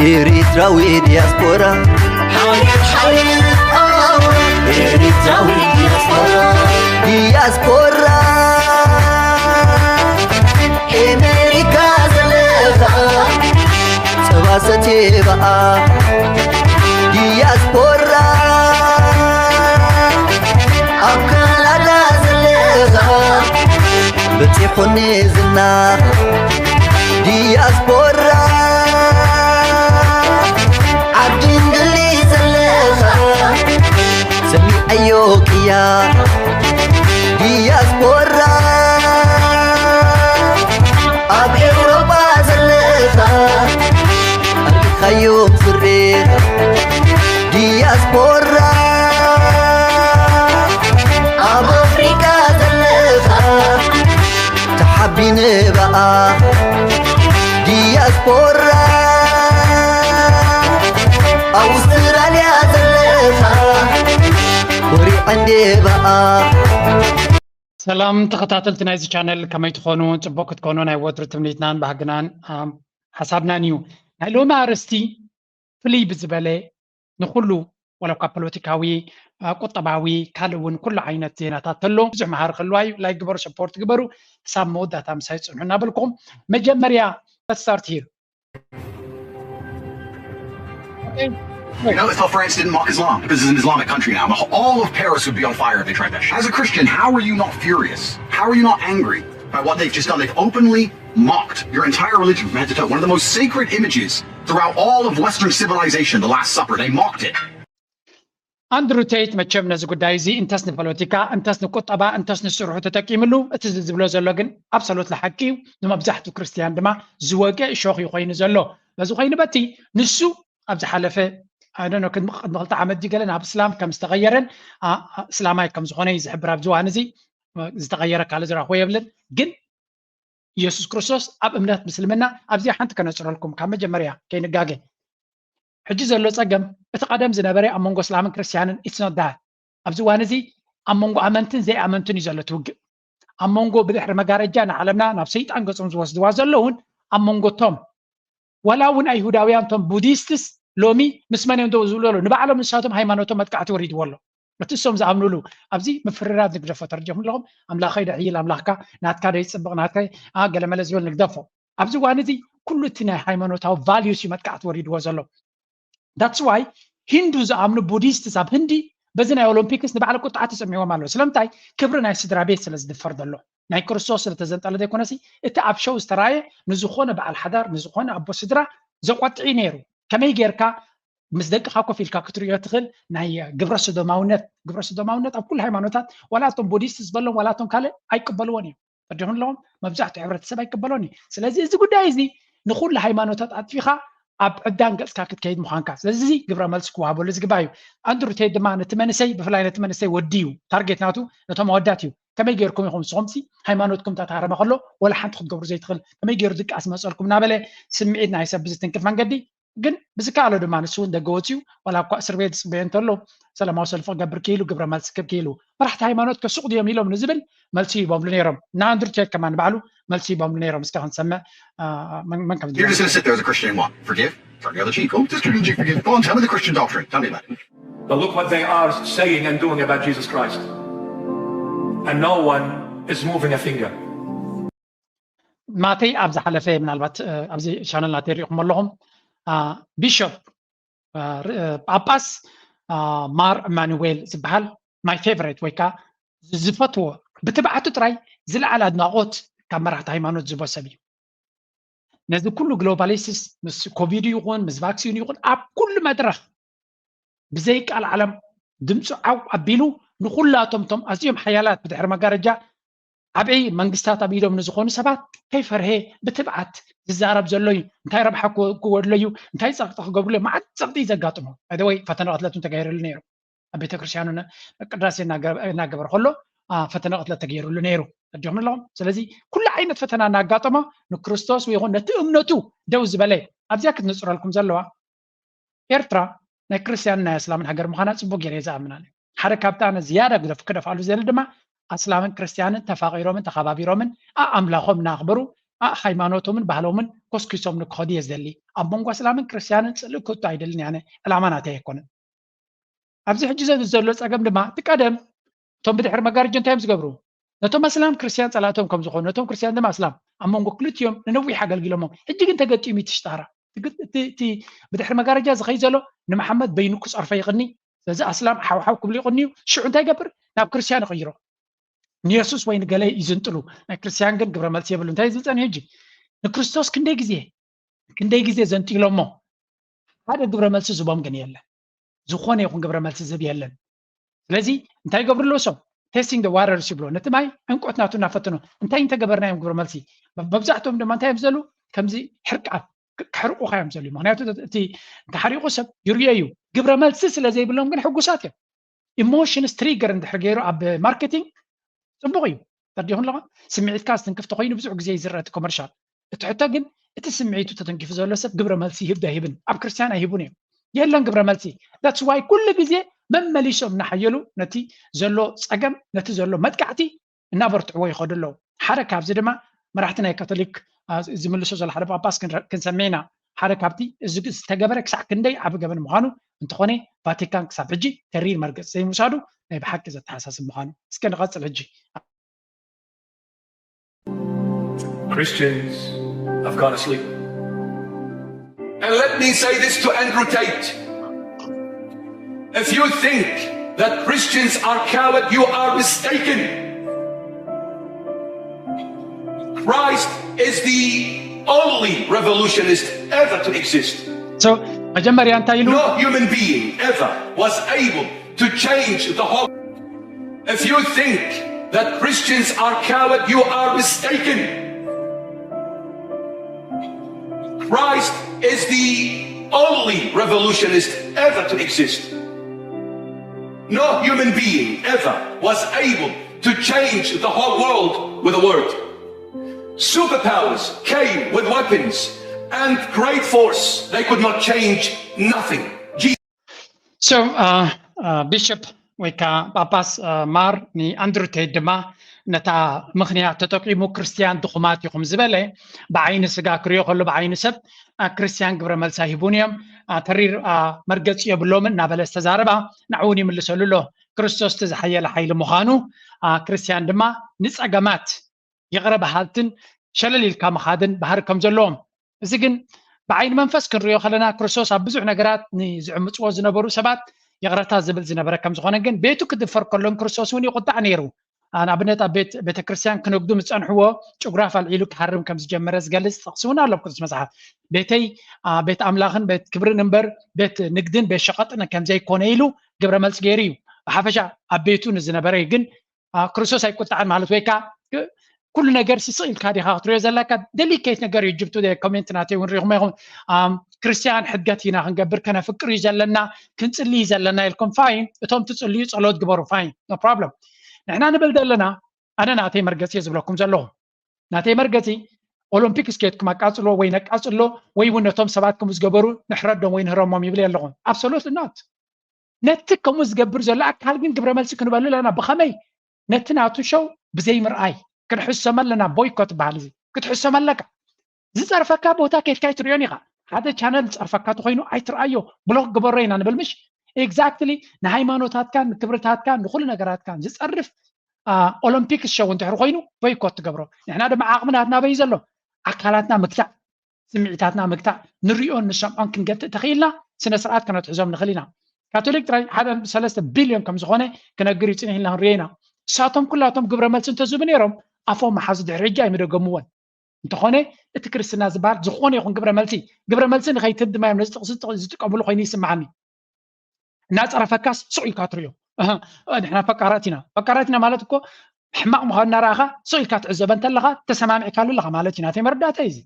ኤሪትራዊ ዲያስፖራ ሓየት ሓየት ኤሪትራዊ ዲያስፖራ ዲያስፖራ ኤሜሪካ ዘለኻ ጸባ ሰቴ በኣ ዲያስፖራ ኣብ ካናዳ ዘለኻ በጺሑኒ ዝና ዲያስፖራ ዓዲ እንግሊዝ ዘለኻ ሰሚዐዮ ቅያ ዲያስፖራ ኣብ ኤውሮጳ ዘለኻ ኣርኢኻዮም ስሬኻ ዲያስፖራ ኣብ ኣፍሪቃ ዘለኻ ተሓቢነ በኣ ዲያስፖራ ኣውስትራልያ ዘለኻ ኮሪዐ እንዴ በኣ ሰላም ተኸታተልቲ ናይዚ ቻነል ከመይ ትኾኑ? ጽቡቕ ክትኮኑ ናይ ወትሩ ትምኒትናን ባህግናን ኣም፣ ሓሳብናን እዩ። ናይ ሎሚ ኣርእስቲ ፍልይ ብዝበለ ንኹሉ ዋላ እኳ ፖለቲካዊ፣ አ፣ ቁጠባዊ፣ ካልእ እውን ኩሉ ዓይነት ዜናታት ተሎ ብዙሕ መሃሪ ክህልዋ እዩ። ላይክ ግበሩ፣ ሰፖርት ግበሩ። ክሳብ መወዳእታ ምሳይ ጽንሑ እናበልኩም መጀመርያ let's start here። You notice how France didn't mock Islam because it's an Islamic country now. All of Paris would be on fire if they tried that shit. As a Christian, how are you not furious? How are you not angry by what they've just done? They've openly mocked your entire religion from head to toe. One of the most sacred images throughout all of Western civilization, the Last Supper. They mocked it. ኣንድሩ ቴይት መቸም ነዚ ጉዳይ እዚ እንተስ ንፖለቲካ እንተስ ንቁጠባ እንተስ ንስርሑ ተጠቂምሉ እቲ ዝብሎ ዘሎ ግን ኣብሰሉት ሓቂ እዩ። ንመብዛሕትኡ ክርስትያን ድማ ዝወገ እሾኽ እዩ ኮይኑ ዘሎ። በዚ ኮይኑ በቲ ንሱ ኣብ ዝሓለፈ ኣደኖ ቅድሚ ቅድሚ ክልተ ዓመት ድዩ ገለ ናብ እስላም ከም ዝተቐየረን ኣ- ኣ- እስላማይ ከም ዝኾነ እዩ ዝሕብር። ኣብዚ እዋን እዚ ዝተቐየረ ካልእ ዝረኽቦ የብልን። ግን ኢየሱስ ክርስቶስ ኣብ እምነት ምስልምና ኣብዚኣ ሓንቲ ከነፅረልኩም ካብ መጀመርያ ከይንጋገ ሕጂ ዘሎ ፀገም እቲ ቀደም ዝነበረ ኣብ መንጎ እስላምን ክርስትያንን it's not that ኣብዚ እዋን እዚ ኣብ መንጎ ኣመንትን ዘይኣመንትን እዩ ዘሎ እቲ ውግእ ኣብ መንጎ ብድሕሪ መጋረጃ ንዓለምና ናብ ሰይጣን ገፆም ዝወስድዋ ዘለውን ኣብ መንጎ ቶም ዋላ እውን ኣይሁዳውያን ቶም ቡዲስትስ ሎሚ ምስ መን እዮም ደው ዝብሉ ኣለዉ ንባዕሎም ንሳቶም ሃይማኖቶም መጥቃዕቲ ወሪድዎ ኣሎ እቲ እሶም ዝኣምኑሉ ኣብዚ ምፍርራድ ንግደፎ ተረዲኹም ኣለኹም ኣምላኸይ ደሕይል ኣምላኽካ ናትካ ደይፅብቕ ናትካ ኣ ገለመለ ዝብል ንግደፎ ኣብዚ እዋን እዚ ኩሉ እቲ ናይ ሃይማኖታዊ values እዩ መጥቃዕቲ ወሪድዎ ዘሎ that's why ሂንዱ ዝኣምኑ ቡዲስትስ ኣብ ህንዲ በዚ ናይ ኦሎምፒክስ ንባዕለ ቁጥዓ ተሰሚዕዎም ኣለዉ ስለምንታይ ክብሪ ናይ ስድራ ቤት ስለ ዝድፈር ዘሎ ናይ ክርስቶስ ስለ ተዘንጠለ ዘይኮነሲ እቲ ኣብ ሸው ዝተራየ ንዝኾነ በዓል ሓዳር ንዝኾነ ኣቦ ስድራ ዘቆጥዒ ነይሩ ከመይ ጌርካ ምስ ደቅኻ ኮፍ ኢልካ ክትርእዮ ትኽእል ናይ ግብረ ሰዶማውነት ግብረ ሰዶማውነት ኣብ ኩሉ ሃይማኖታት ዋላ እቶም ቡዲስት ዝበሎም ዋላ እቶም ካልእ ኣይቅበልዎን እዮም ተዲኹም ኣለዎም መብዛሕትኡ ሕብረተሰብ ኣይቅበሎን እዩ ስለዚ እዚ ጉዳይ እዚ ንኩሉ ሃይማኖታት ኣጥፊኻ ኣብ ዕዳን ገፅካ ክትከይድ ምዃንካ ስለዚ እዚ ግብረ መልሲ ክወሃበሉ ዝግባእ እዩ ኣንድሩ ቴድ ድማ ነቲ መንእሰይ ብፍላይ ነቲ መንእሰይ ወዲ እዩ ታርጌት ናቱ ነቶም ኣወዳት እዩ ከመይ ገይርኩም ኢኹም ንስኹም ሲ ሃይማኖትኩም ተታረመ ከሎ ወላ ሓንቲ ክትገብሩ ዘይትኽእል ከመይ ገይሩ ድቃስ መፀልኩም እናበለ ስምዒት ናይ ሰብ ብዝትንክፍ መንገዲ ግን ብዝከኣሎ ድማ ንሱ እውን ደገ ወፂኡ ዋላ እኳ እስር ቤት ዝፅበዮ እንተሎ ሰላማዊ ሰልፊ ክገብር ክኢሉ ግብረ መልሲ ክህብ ክኢሉ መራሕቲ ሃይማኖት ከ ሱቕ ድዮም ኢሎም ንዝብል መልሲ ሂቦምሉ ነይሮም ንኣንድሩ ቴድ ከማን ባዕሉ መልሲ ሂቦምሉ ነይሮም እስከ ክንሰምዕ መን ከም You're just going to sit there as a Christian and what? Forgive? Turn the other cheek. Oh, just turn the cheek, forgive. Go on, tell me the Christian doctrine. Tell me about it. But look what they are saying and doing about Jesus Christ. And no one is moving a finger. ማተይ ኣብ ዝሓለፈ ምናልባት ኣብዚ ቻነል ናተይ ሪኢኹም ኣለኹም ቢሾፕ ጳጳስ ማር እማኑዌል ዝበሃል my favorite ወይ ከዓ ዝፈትዎ ብትብዓቱ ጥራይ ዝለዓለ ኣድናቆት ካብ መራሕቲ ሃይማኖት ዝቦ ሰብ እዩ ነዚ ኩሉ ግሎባሊስስ ምስ ኮቪዱ ይኹን ምስ ቫክሲኑ ይኹን ኣብ ኩሉ መድረኽ ብዘይ ቃል ዓለም ድምፁ ዓው ኣቢሉ ንኩላቶም ቶም ኣዝዮም ሓያላት ብድሕሪ መጋረጃ ዓብዪ መንግስታት ኣብ ኢዶም ንዝኾኑ ሰባት ከይፈርሀ ብትብዓት ዝዛረብ ዘሎ እዩ እንታይ ረብሓ ክወድሎ እዩ እንታይ ፀቕጢ ክገብርሉ እዩ መዓት ፀቕጢ እዩ ዘጋጥሞ ወይ ፈተነ ቅትለት ተገይርሉ ነይሩ ኣብ ቤተክርስትያኑ ቅዳሴ እናገበረ ከሎ ፈተነ ቅትለት ተገይርሉ ነይሩ ተዲኹም ኣለኹም ስለዚ ኩሉ ዓይነት ፈተና እናጋጠሞ ንክርስቶስ ወይ ይኹን ነቲ እምነቱ ደው ዝበለ ኣብዚኣ ክትነፅረልኩም ዘለዋ ኤርትራ ናይ ክርስትያንን ናይ ኣስላምን ሃገር ምዃና ጽቡቕ ገይረ እየ ዝኣምን ኣነ። ሓደ ካብቲ ኣነ ዝያዳ ግደፍ ክደፍኣሉ ዝደሊ ድማ ኣስላምን ክርስትያንን ተፋቒሮምን ተኸባቢሮምን ኣኣምላኾም እናኽበሩ ሃይማኖቶምን ባህሎምን ኮስኪሶም ንክኸዱ እየ ዝደሊ። ኣብ መንጎ ኣስላምን ክርስትያንን ፅልኢ ክእቱ ኣይደልን እየ። ዕላማ ናተይ ኣይኮነን። ኣብዚ ሕጂ ዘሎ ፀገም ድማ እቲ ቀደም እቶም ብድሕሪ መጋረጃ እንታይ እዮም ዝገብሩ? ነቶም ኣስላም ክርስትያን ፀላእቶም ከም ዝኾኑ፣ ነቶም ክርስትያን ድማ ኣስላም ኣብ መንጎ ክልቲኦም ንነዊሕ ኣገልጊሎሞም። ሕጂ ግን ተገጢሙ እቲ ሽጣራ። እቲ ብድሕሪ መጋረጃ ዝኸይ ዘሎ ንመሓመድ በይኑ ክፀርፎ ይቕኒ። ስለዚ ኣስላም ሓውሓው ክብሉ ይቕንዩ። ሽዑ እንታይ ይገብር? ናብ ክርስትያን ይቕይሮ። ንየሱስ ወይ ንገለ ይዝንጥሉ። ናይ ክርስትያን ግን ግብረ መልሲ የብሉ። እንታይ ዝብል ጸኒሑ ሕጂ? ንክርስቶስ ክንደይ ግዜ ክንደይ ግዜ ዘንጢሎሞ ሓደ ግብረ መልሲ ዝቦም ግን የለን። ዝኾነ ይኹን ግብረ መልሲ ዝብ የለን። ስለዚ እንታይ ይገብሩ ኣለዉ? ሰብ testing the waters ይብሎ። ነቲ ማይ ዕምቆት ናቱ እናፈተኑ እንታይ እንተገበርና እዮም ግብረ መልሲ? መብዛሕትኦም ድማ እንታይ እዮም ዘሉ? ከምዚ ሕርቃፍ ክሕርቁኻ እዮም ዘሉ። ምክንያቱ እቲ እንተሓሪቁ ሰብ ይርዮ እዩ። ግብረ መልሲ ስለ ዘይብሎም ግን ሕጉሳት እዮም። ኢሞሽንስ ትሪገር እንድሕር ገይሩ ኣብ ማርኬቲንግ ፅቡቕ እዩ። ተርዲኹም ኣለኹም? ስምዒትካ ዝትንክፍ ተኮይኑ ብዙሕ ግዜ ይዝረእ እቲ ኮመርሻል። እቲ ሕቶ ግን እቲ ስምዒቱ ተተንኪፉ ዘሎ ሰብ ግብረ መልሲ ይህብ ዶ ኣይህብን? ኣብ ክርስትያን ኣይህቡን እዮም። የለን ግብረ መልሲ። That's why ኩሉ ግዜ መመሊሶም እናሓየሉ ነቲ ዘሎ ፀገም፣ ነቲ ዘሎ መጥቃዕቲ እናበርትዕዎ ይኸዱ ኣለዉ። ሓደ ካብዚ ድማ መራሕቲ ናይ ካቶሊክ ዝምልሶ ዘሎ ሓደ ጳጳስ ክንሰምዕ ኢና። ሓደ ካብቲ እዚ ዝተገበረ ክሳዕ ክንደይ ዓቢ ገበን ምዃኑ፣ እንተኾነ ቫቲካን ክሳብ ሕጂ ተሪር መርገፂ ዘይምውሳዱ ናይ ብሓቂ ዘተሓሳስብ ምዃኑ። እስከ ንቐፅል ሕጂ። Christians have gone asleep. And let me say this to Andrew Tate. If you think that Christians are coward, you are mistaken. Christ is the only revolutionist ever to exist. So መጀመርያ እንታይ ኢሉ? No human being ever was able to change the whole. If you think that Christians are coward, you are mistaken. Christ is the only revolutionist ever to exist. No human being ever was able to change the whole world with a word. Superpowers came with weapons and great force. They could not change nothing. So, ቢሸፕ ወይ ከዓ ጳጳስ ማር ንኣንድሩ ቴድ ድማ ነታ ምኽንያት ተጠቂሙ ክርስትያን ድኹማት ኢኹም ዝበለ ብዓይኒ ስጋ ክሪኦ ከሎ ብዓይኒ ሰብ ክርስትያን ግብረ መልሲ ኣይህቡን እዮም። ተሪር መርገፂ የብሎምን እናበለ ዝተዛረባ ንዕውን ይምልሰሉ ኣሎ። ክርስቶስ እቲ ዝሓየለ ሓይሊ ምዃኑ ክርስትያን ድማ ንፀገማት ይቕረ በሃልትን ሸለል ኢልካ ምኻድን ባህሪ ከም ዘለዎም። እዚ ግን ብዓይኒ መንፈስ ክንሪኦ ከለና ክርስቶስ ኣብ ብዙሕ ነገራት ንዝዕምፅዎ ዝነበሩ ሰባት ይቕረታ ዝብል ዝነበረ ከም ዝኾነ ግን ቤቱ ክድፈር ከሎም ክርስቶስ እውን ይቁጣዕ ነይሩ። ንኣብነት ኣብ ቤት ቤተክርስትያን ክነግዱ ምስ ፀንሕዎ ጭጉራፍ ኣልዒሉ ክሃርም ከም ዝጀመረ ዝገልፅ ጥቕሲ እውን ኣሎ ኣብ ቅዱስ መፅሓፍ። ቤተይ ቤት ኣምላኽን ቤት ክብርን እምበር ቤት ንግድን ቤት ሸቐጥን ከም ዘይኮነ ኢሉ ግብረ መልሲ ገይሩ እዩ። ብሓፈሻ ኣብ ቤቱ ንዝነበረ ግን ክርስቶስ ኣይቁጣዕን ማለት ወይ ከዓ ኩሉ ነገር ስስቕ ኢልካ ዲኻ ክትሪኦ ዘለካ? ደሊኬት ነገር እዩ። ጅብቱ ኮሜንት ናተይ እውን ሪኹም ኢኹም። ክርስትያን ሕድገት ኢና ክንገብር ከነፍቅር እዩ ዘለና ክንፅሊ እዩ ዘለና ኢልኩም ፋይን። እቶም ትፅልዩ ፀሎት ግበሩ ፋይን፣ no problem። ንሕና ንብል ዘለና ኣነ ናተይ መርገፂ እየ ዝብለኩም ዘለኹ። ናተይ መርገፂ ኦሎምፒክ ስኬትኩም ኣቃፅሎ ወይ ነቃፅሎ ወይ እውን ነቶም ሰባት ከምኡ ዝገበሩ ንሕረዶም ወይ ንህረሞም ይብል ኣለኹም። Absolutely not። ነቲ ከምኡ ዝገብር ዘሎ ኣካል ግን ግብረ መልሲ ክንበሉ ኣለና። ብኸመይ? ነቲ ናቱ ሸው ብዘይምርኣይ ክንሕሰም ኣለና። ቦይኮት በሃል እዚ ክትሕሰም ኣለካ። ዝፀርፈካ ቦታ ኬድካ ኣይትሪኦን ኢኻ። ሓደ ቻነል ዝፀርፈካ ተኮይኑ ኣይትርኣዮ፣ ብሎክ ግበሮ ኢና ንብል ምሽ? ኤግዛክትሊ ንሃይማኖታትካን ንክብርታትካን ንኩሉ ነገራትካን ዝፀርፍ ኦሎምፒክስ ሸው እንድሕር ኮይኑ ቦይኮት ትገብሮ። ንሕና ድማ ዓቕሚ ናትና በይ ዘሎ ኣካላትና ምግታእ ስምዒታትና ምግታእ ንሪኦን ንሰምዖን ክንገትእ ተኽኢልና ስነ ስርዓት ከነትሕዞም ንኽእል ኢና። ካቶሊክ ጥራይ ሓደ ነጥቢ ሰለስተ ቢልዮን ከም ዝኾነ ክነግር እዩ ፅኒሕ ኢልና ክንሪኦ ኢና። እሳቶም ኩላቶም ግብረ መልሲ እንተዝህቡ ነይሮም ኣፎም መሓዙ ድሕሪ ሕጂ ኣይምደገምዎን። እንተኾነ እቲ ክርስትና ዝበሃል ዝኾነ ይኹን ግብረ መልሲ ግብረ መልሲ ንኸይትህብ ድማ እዮም ነዚ ጥቕሲ ዝጥቀምሉ ኮይኑ ይስምዓኒ። እናፀረፈካስ ስቕ ኢልካ ትሪኦ። ንሕና ፈቃራት ኢና። ፈቃራት ኢና ማለት እኮ ሕማቕ ምዃኑ እናረኣኻ ስቕ ኢልካ ትዕዘበ እንተለኻ ተሰማሚዕካሉ ኣለኻ ማለት እዩ። ናተይ መረዳእታ እዩ እዚ።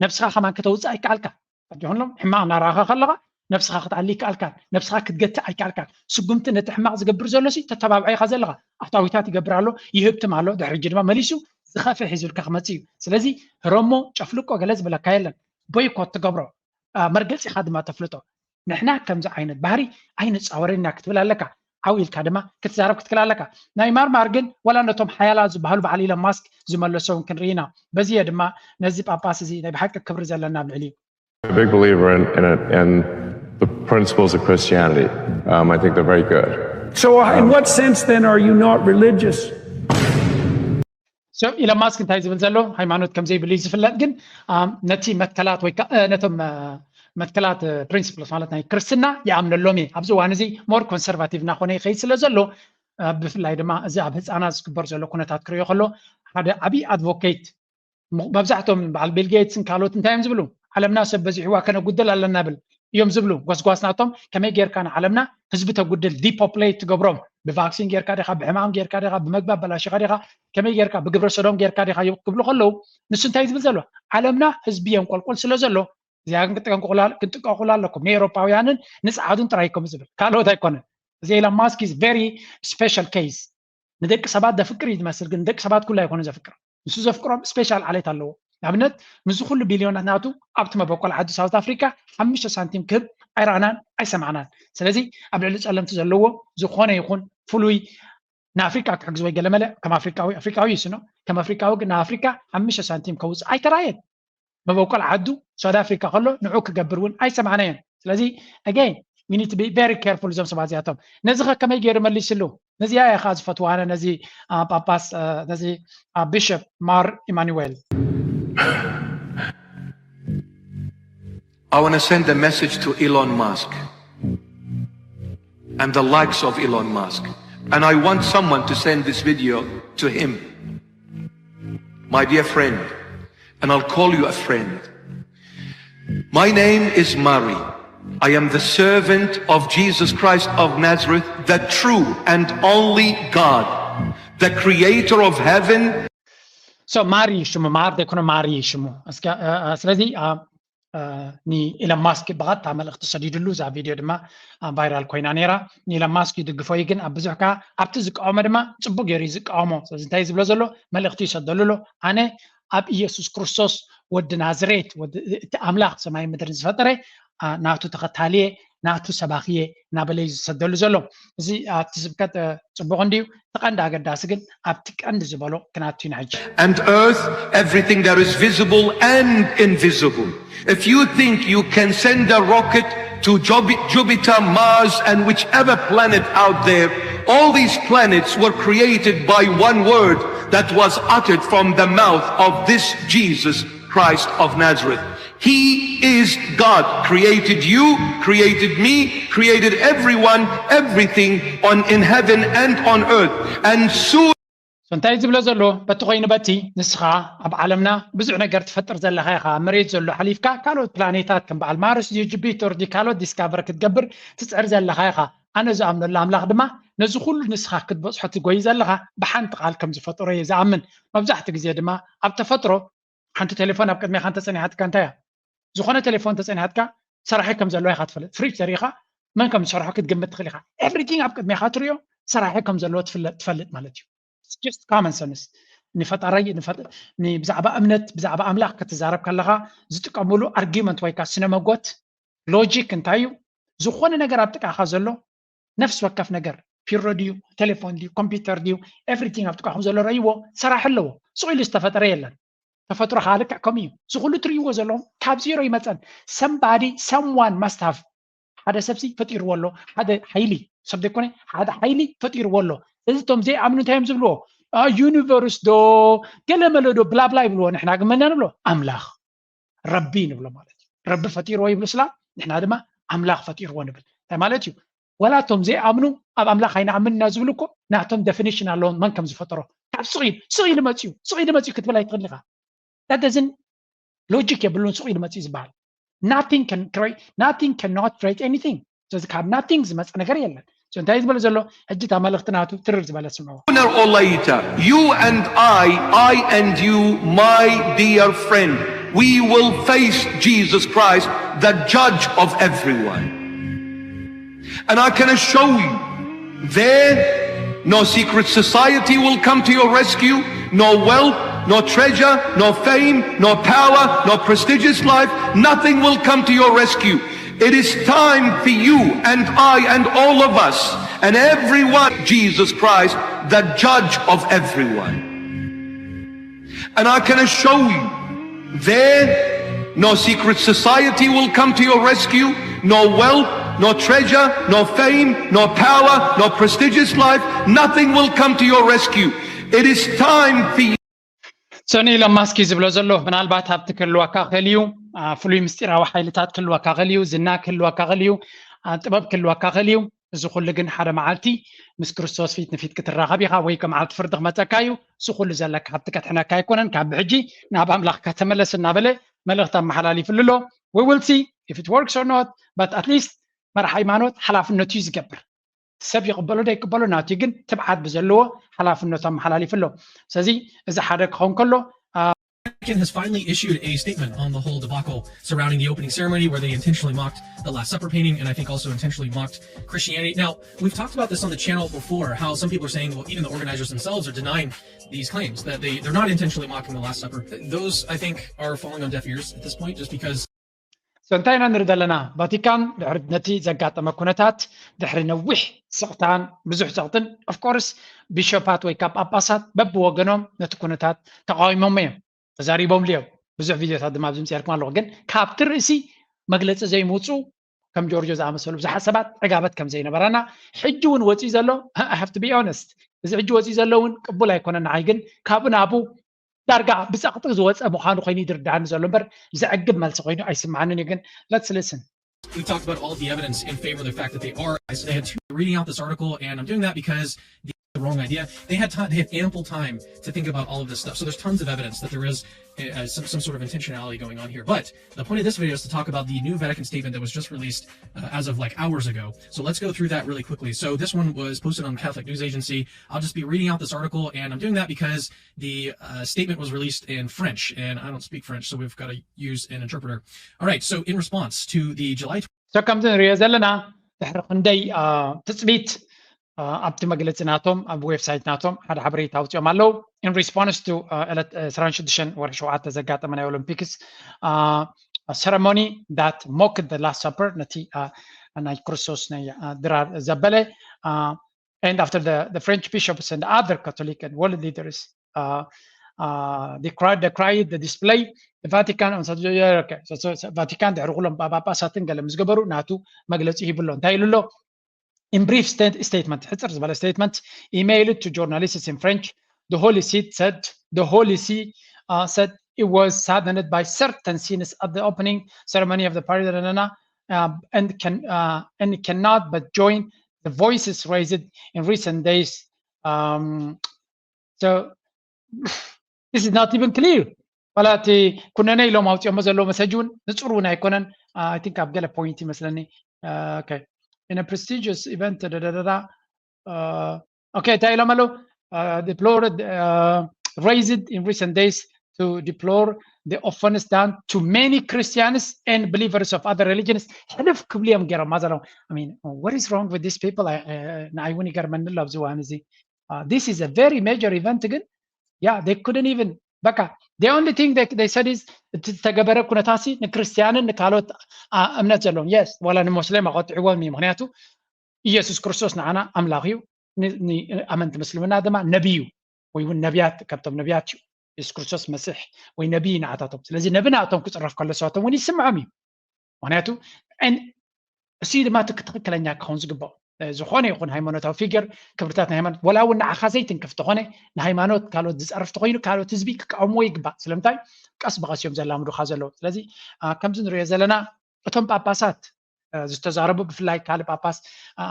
ነብስኻ ከማን ከተውፅእ ኣይከኣልካ። ኣጆሆሎም ሕማቕ እናረኣኻ ከለኻ ነብስኻ ክትኣሊ ይከኣልካ። ነብስኻ ክትገትእ ኣይከኣልካ። ስጉምቲ ነቲ ሕማቕ ዝገብር ዘሎ ሲ ተተባብዖ ኢኻ ዘለኻ። ኣታዊታት ይገብር ኣሎ፣ ይህብትም ኣሎ። ድሕሪ ሕጂ ድማ መሊሱ ዝኸፍእ ሒዙልካ ክመፅእ እዩ። ስለዚ ህረሞ ጨፍልቆ ገለ ዝብለካ የለን። ቦይኮት ትገብሮ መርገፂኻ ድማ ተፍልጦ። ንሕና ከምዚ ዓይነት ባህሪ ኣይንፃወርን ኢና ክትብል ኣለካ። ዓው ኢልካ ድማ ክትዛረብ ክትክእል ኣለካ። ናይ ማርማር ግን ዋላ ነቶም ሓያላት ዝበሃሉ በዓል ኢሎን ማስክ ዝመለሶ እውን ክንርኢ ኢና። በዚ እየ ድማ ነዚ ጳጳስ እዚ ናይ ብሓቂ ክብሪ ዘለና ኣብ ልዕሊኡ። A big believer in, in, in the principles of Christianity. Um, I think they're very good. So, uh, in what sense then are you not religious? So ኢሎን ማስክ እንታይ ዝብል ዘሎ ሃይማኖት ከም ዘይብሉ እዩ ዝፍለጥ፣ ግን ኣም፣ ነቲ መትከላት ወይ ከዓ ነቶም አ፣ መትከላት ፕሪንሲፕልስ ማለት ናይ ክርስትና ይኣምነሎም እየ። ኣብዚ እዋን እዚ ሞር ኮንሰርቫቲቭ እናኾነ ይኸይድ ስለ ዘሎ አ፣ ብፍላይ ድማ እዚ ኣብ ህፃናት ዝግበር ዘሎ ኩነታት ክሪኦ ከሎ ሓደ ዓብዪ ኣድቮኬት መብዛሕቶም በዓል ቢል ጌትስን ካልኦት እንታይ እዮም ዝብሉ? ዓለምና ሰብ በዚሕዋ ከነጉድል ኣለና ብል እዮም ዝብሉ። ጎስጓስ ናቶም ከመይ ጌርካ ንዓለምና ህዝቢ ተጉድል ዲፖፕሌት ትገብሮም፣ ብቫክሲን ጌርካ ዲኻ፣ ብሕማም ጌርካ ዲኻ፣ ብመግቢ ኣበላሽኻ ዲኻ፣ ከመይ ጌርካ ብግብረ ሰዶም ጌርካ ዲኻ ክብሉ ከለዉ ንሱ እንታይ ዝብል ዘሎ? ዓለምና ህዝቢ የንቆልቁል ስለ ዘሎ እዚኣ ግን ክትጠንቀቁላ ኣለኩም። ንኤውሮፓውያንን ንፀዓዱን ጥራይ ከም ዝብል ካልኦት ኣይኮነን። እዚ ኢሎን ማስክ is very special case። ንደቂ ሰባት ዘፍቅር እዩ ዝመስል፣ ግን ንደቂ ሰባት ኩሉ ኣይኮነ ዘፍቅር። ንሱ ዘፍቅሮም ስፔሻል ዓሌት ኣለዎ። ንኣብነት ምስዚ ኩሉ ቢልዮናት ናቱ ኣብቲ መበቆል ዓዲ ሳውት ኣፍሪካ ሓሙሽተ ሳንቲም ክህብ ኣይረኣናን ኣይሰማዕናን። ስለዚ ኣብ ልዕሊ ፀለምቲ ዘለዎ ዝኾነ ይኹን ፍሉይ ንኣፍሪካ ክሕግዝ ወይ ገለመለ ከም ኣፍሪካዊ ኣፍሪካዊ ይስኖ ከም ኣፍሪካዊ ግን ንኣፍሪካ ሓሙሽተ ሳንቲም ከውፅእ ኣይተራየን። መበቆል ዓዱ ሳውት ኣፍሪካ ከሎ ንዑ ክገብር እውን ኣይሰማዕናዮን። ስለዚ again we need to be very careful እዞም ሰባት እዚኣቶም። ነዚ ኸ ከመይ ገይሩ መሊስሉ? ነዚኣ እየ ከዓ ዝፈትዋ ኣነ ነዚ አ፣ ጳጳስ አ፣ ነዚ ቢሸፕ ማር ኢማኑዌል። I want to send a message to Elon Musk and the likes of Elon Musk. And I want someone to send this video to him. My dear friend, and I'll call you a friend. My name is Mari. I am the servant of Jesus Christ of Nazareth, the true and only God, the creator of heaven. So ማሪ ሽሙ ማር ዘይኮነ ማሪ ሽሙ። እስከ ስለዚ ንኢለን ማስክ ብቐጥታ መልእኽቲ ሰዲድሉ እዛ ቪድዮ ድማ ቫይራል ኮይና ነይራ። ንኢለን ማስክ ይድግፎ እዩ ግን ኣብ ብዙሕ ከዓ ኣብቲ ዝቃወሞ ድማ ፅቡቅ ገይሩ እዩ ዝቃወሞ። ስለዚ እንታይ ዝብሎ ዘሎ መልእኽቲ ይሰደሉ ኣሎ። ኣነ ኣብ ኢየሱስ ክርስቶስ ወዲ ናዝሬት እቲ ኣምላኽ ሰማይ ምድርን ዝፈጠረ ናቱ ተኸታልየ ናቱ ሰባኽየ እናበለ እዩ ዝሰደሉ ዘሎ። እዚ ኣብቲ ስብከት ፅቡቅ እንድዩ። እቲ ቀንዲ ኣገዳሲ ግን ኣብቲ ቀንዲ ዝበሎ ክናቱ ኢና ሕጂ። And earth, everything that is visible and invisible. If you think you can send a rocket to Jupiter, Mars, and whichever planet out there, all these planets were created by one word that was uttered from the mouth of this Jesus Christ of Nazareth. He is God, created you, created me, created everyone, everything on in heaven and on earth. And soon እንታይ ዝብሎ ዘሎ በቲ ኮይኑ በቲ ንስኻ ኣብ ዓለምና ብዙሕ ነገር ትፈጥር ዘለኻ ኢኻ። ኣብ መሬት ዘሎ ሓሊፍካ ካልኦት ፕላኔታት ከም በዓል ማርስ ድዩ ጁፒተር ድዩ ካልኦት ዲስካቨር ክትገብር ትፅዕር ዘለኻ ኢኻ። ኣነ ዝኣምነሉ ኣምላኽ ድማ ነዚ ኩሉ ንስኻ ክትበፅሖ ትጎይ ዘለኻ ብሓንቲ ቃል ከም ዝፈጠሮ እየ ዝኣምን። መብዛሕትኡ ግዜ ድማ ኣብ ተፈጥሮ ሓንቲ ቴሌፎን ኣብ ቅድሜኻ እንተፀኒሓትካ እንታይ እያ? ዝኾነ ቴሌፎን ተፀኒሓትካ ሰራሒ ከም ዘለዋ ኢኻ ትፈልጥ። ፍሪጅ ተሪኢኻ መን ከም ዝሰርሖ ክትግምት ትኽእል ኢኻ። ኤቭሪቲንግ ኣብ ቅድሜኻ ትሪኦ ሰራሒ ከም ዘለዎ ትፍለጥ ትፈልጥ ማለት እዩ። It's just common sense። ንፈጣራይ ንፈጥ- ን- ብዛዕባ እምነት ብዛዕባ ኣምላኽ ክትዛረብ ከለኻ ዝጥቀሙሉ ኣርጊመንት ወይ ከዓ ስነ መጎት ሎጂክ እንታይ እዩ? ዝኾነ ነገር ኣብ ጥቃኻ ዘሎ ነፍሲ ወከፍ ነገር ፒሮ ድዩ ቴሌፎን ድዩ ኮምፒውተር ድዩ ኤቭሪቲንግ ኣብ ጥቃኹም ዘሎ ረይዎ ሰራሕ ኣለዎ። ስቕ ኢሉ ዝተፈጠረ የለን። ተፈጥሮ ከዓ ልክዕ ከምኡ እዩ። እዚ ኩሉ ትርእይዎ ዘለኹም ካብ ዜሮ ይመፀን። Somebody, someone must have ሓደ ሰብሲ ፈጢርዎ ኣሎ። ሓደ ሓይሊ ሰብ ዘይኮነ ሓደ ሓይሊ ፈጢርዎ ኣሎ። እዚ እቶም ዘይኣምኑ እንታይ እዮም ዝብልዎ? ዩኒቨርስ ዶ ገለመለ ዶ ብላብላ ይብልዎ። ንሕና ግን መና ንብሎ ኣምላኽ ረቢ ንብሎ ማለት እዩ። ረቢ ፈጢርዎ ይብሉ ስላ ንሕና ድማ ኣምላኽ ፈጢርዎ ንብል። እንታይ ማለት እዩ? ዋላ እቶም ዘይኣምኑ ኣብ ኣምላኽ ኣይንኣምን ኢና ዝብሉ እኮ ናቶም ደፊኒሽን ኣለዎም መን ከም ዝፈጠሮ። ካብ ስቕ ኢሉ ስቕ ኢሉ መፅዩ ስቕ ኢሉ መፅዩ ክትብል ኣይትኽእል ኢኻ። That doesn't logic የብሉን ስቕ ኢሉ መፅዩ ዝበሃል። Nothing can create, nothing cannot create anything። ስለዚ ካብ ናቲንግ ዝመፀ ነገር የለን። So እንታይ እዩ ዝበለ ዘሎ? ሕጂ እታ መልእኽቲ ናቱ ትርር ዝበለ ስምዕዎ። Sooner or later, you and I, I and you, my dear friend, we will face Jesus Christ, the judge of everyone. And I can assure you, there, no secret society will come to your rescue, no wealth, no treasure, no fame, no power, no prestigious life, nothing will come to your rescue. It is time for you and I and all of us And everyone, Jesus Christ, the judge of everyone. And I can assure you, there, no secret society will come to your rescue, no wealth, no treasure, no fame, no power, no prestigious life, nothing will come to your rescue. It is time for you. ሶኒ ኢሎን ማስክ እዩ ዝብሎ ዘሎ። ምናልባት ሃብቲ ክህልወካ ክእል እዩ፣ ፍሉይ ምስጢራዊ ሓይልታት ክህልወካ ክእል እዩ፣ ዝና ክህልወካ ክእል እዩ፣ ጥበብ ክህልወካ ክእል እዩ። እዚ ኩሉ ግን ሓደ መዓልቲ ምስ ክርስቶስ ፊት ንፊት ክትራኸብ ኢኻ፣ ወይ ከም መዓልቲ ፍርዲ ክመፀካ እዩ። እዚ ኩሉ ዘለካ ሃብቲ ከድሕነካ ኣይኮነን። ካብ ብሕጂ ናብ ኣምላኽካ ተመለስ እናበለ መልእኽቲ ኣመሓላሊፍሉ ኣሎ። We will see if it works or not, but at least መራሕ ሃይማኖት ሓላፍነቱ እዩ ዝገብር። ሰብ ይቕበሎ ዶ ይቅበሎ ናቱ፣ ግን ትብዓት ብዘለዎ ሓላፍነቱ ኣመሓላሊፉ ኣሎ። ስለዚ እዚ ሓደ ክኸውን ከሎ Vatican has finally issued a statement on the whole debacle surrounding the opening ceremony, where they intentionally mocked the Last Supper painting and I think also intentionally mocked Christianity. Now, we've talked about this on the channel before, how some people are saying, well, even the organizers themselves are denying these claims, that they, they're not intentionally mocking the Last Supper. Those, I think, are falling on deaf ears at this point, just because So እንታይ ኢና ንርኢ ዘለና? ቫቲካን ድሕሪ ነቲ ዘጋጠመ ኩነታት፣ ድሕሪ ነዊሕ ስቕታን ብዙሕ ጸቕጥን፣ of course ቢሾፓት ወይ ካብ ጳጳሳት በብወገኖም ነቲ ኩነታት ተቃዊሞም እዮም፣ ተዛሪቦምሉ እዮም። ብዙሕ ቪድዮታት ድማ ኣብዚ ምጽኤልኩም ኣለኹ። ግን ካብቲ ርእሲ መግለጺ ዘይምውፁ ከም ጆርጆ ዝኣመሰሉ ብዙሓት ሰባት ዕጋበት ከም ዘይነበራና፣ ሕጂ እውን ወፂኡ ዘሎ I have to be honest፣ እዚ ሕጂ ወፂኡ ዘሎ እውን ቅቡል ኣይኮነን ንዓይ። ግን ካብኡ ናብኡ ዳርጋ ብፀቕጢ ዝወፀ ምዃኑ ኮይኑ ይድርዳኒ ዘሎ እምበር ዘዕግብ መልሲ ኮይኑ ኣይስምዓንን እዩ። ግን let's listen. We talked about all of the evidence in favor of the fact that they are. So they had two reading out this article, and I'm doing that because the wrong idea. They had time. They had ample time to think about all of this stuff. So there's tons of evidence that there is uh, some, some sort of intentionality going on here. But the point of this video is to talk about the new Vatican statement that was just released uh, as of like hours ago. So let's go through that really quickly. So this one was posted on Catholic News Agency. I'll just be reading out this article, and I'm doing that because the uh, statement was released in French, and I don't speak French, so we've got to use an interpreter. All right, so in response to the July so ከምዚ ንሪኦ ዘለና ድሕሪ ክንደይ ትፅቢት ኣብቲ መግለፂ ናቶም ኣብ ዌብሳይት ናቶም ሓደ ሓበሬታ ኣውፅኦም ኣለዉ። In response to ዕለት ዕስራን ሽዱሽተን ወርሒ ሸውዓተ ዘጋጠመ ናይ ኦሎምፒክስ ceremony that mocked the Last Supper፣ ነቲ ናይ ክርስቶስ ናይ ድራር ዘበለ and after the, the French bishops and other Catholic and world leaders uh, uh, decried, decried the display, the Vatican on Saturday, okay, so, so, so Vatican ድሕሪ ኩሎም ጳጳሳትን ገለ ምስ ገበሩ ናቱ መግለፂ ሂብሎ። እንታይ ኢሉ ኣሎ? In brief state, statement፣ ሕፅር ዝበለ statement emailed to journalists in French, the Holy See said, the Holy See uh, said it was saddened by certain scenes at the opening ceremony of the Paris Arena, uh, and can uh, and cannot but join the voices raised in recent days. Um, so this is not even clear. ዋላ እቲ ኩነነ ኢሎም ኣውፅኦሞ ዘለዉ መሰጅ እውን ንፁር እውን ኣይኮነን። I think ኣብ ገለ point ይመስለኒ in a prestigious event ደደደዳ okay እንታይ ኢሎም ኣለዉ? Deplored, raised in recent days to deplore the offense done to many Christians and believers of other religions. ሕልፍ ክብሉ እዮም ገይሮማ ዘለዉ። I mean, what is wrong with these people? ንዓይ እውን ይገርመኒ ኣሎ ኣብዚ እዋን እዚ። This is a very major event ግን yeah, they couldn't even በቃ the only thing they, they said is እቲ ዝተገበረ ኩነታሲ ንክርስትያንን ንካልኦት እምነት ዘለዎም yes ዋላ ንሞስሌም ኣቆጥዕዎም እዩ። ምክንያቱ ኢየሱስ ክርስቶስ ንዓና ኣምላኽ እዩ፣ ኣመንቲ ምስልምና ድማ ነቢይ እዩ ወይ እውን ነቢያት ካብቶም ነቢያት እዩ። ኢየሱስ ክርስቶስ መሲሕ ወይ ነቢይ ንዓታቶም። ስለዚ ነቢ ንኣቶም ክፅረፍ ከሎ ሰባቶም እውን ይስምዖም እዩ። ምክንያቱ እሱ ድማ ትክክለኛ ክኸውን ዝግባኦ ዝኾነ ይኹን ሃይማኖታዊ ፊገር ክብርታት ናይ ሃይማኖት ወላ እውን ንዓኻ ዘይትንክፍ ተኾነ ንሃይማኖት ካልኦት ዝፀርፍ ተኮይኑ ካልኦት ህዝቢ ክቃወምዎ ይግባእ። ስለምንታይ ቀስ ብቐስ እዮም ዘላምዱኻ ዘለዉ። ስለዚ ከምዚ ንሪኦ ዘለና እቶም ጳጳሳት ዝተዛረቡ ብፍላይ ካልእ ጳጳስ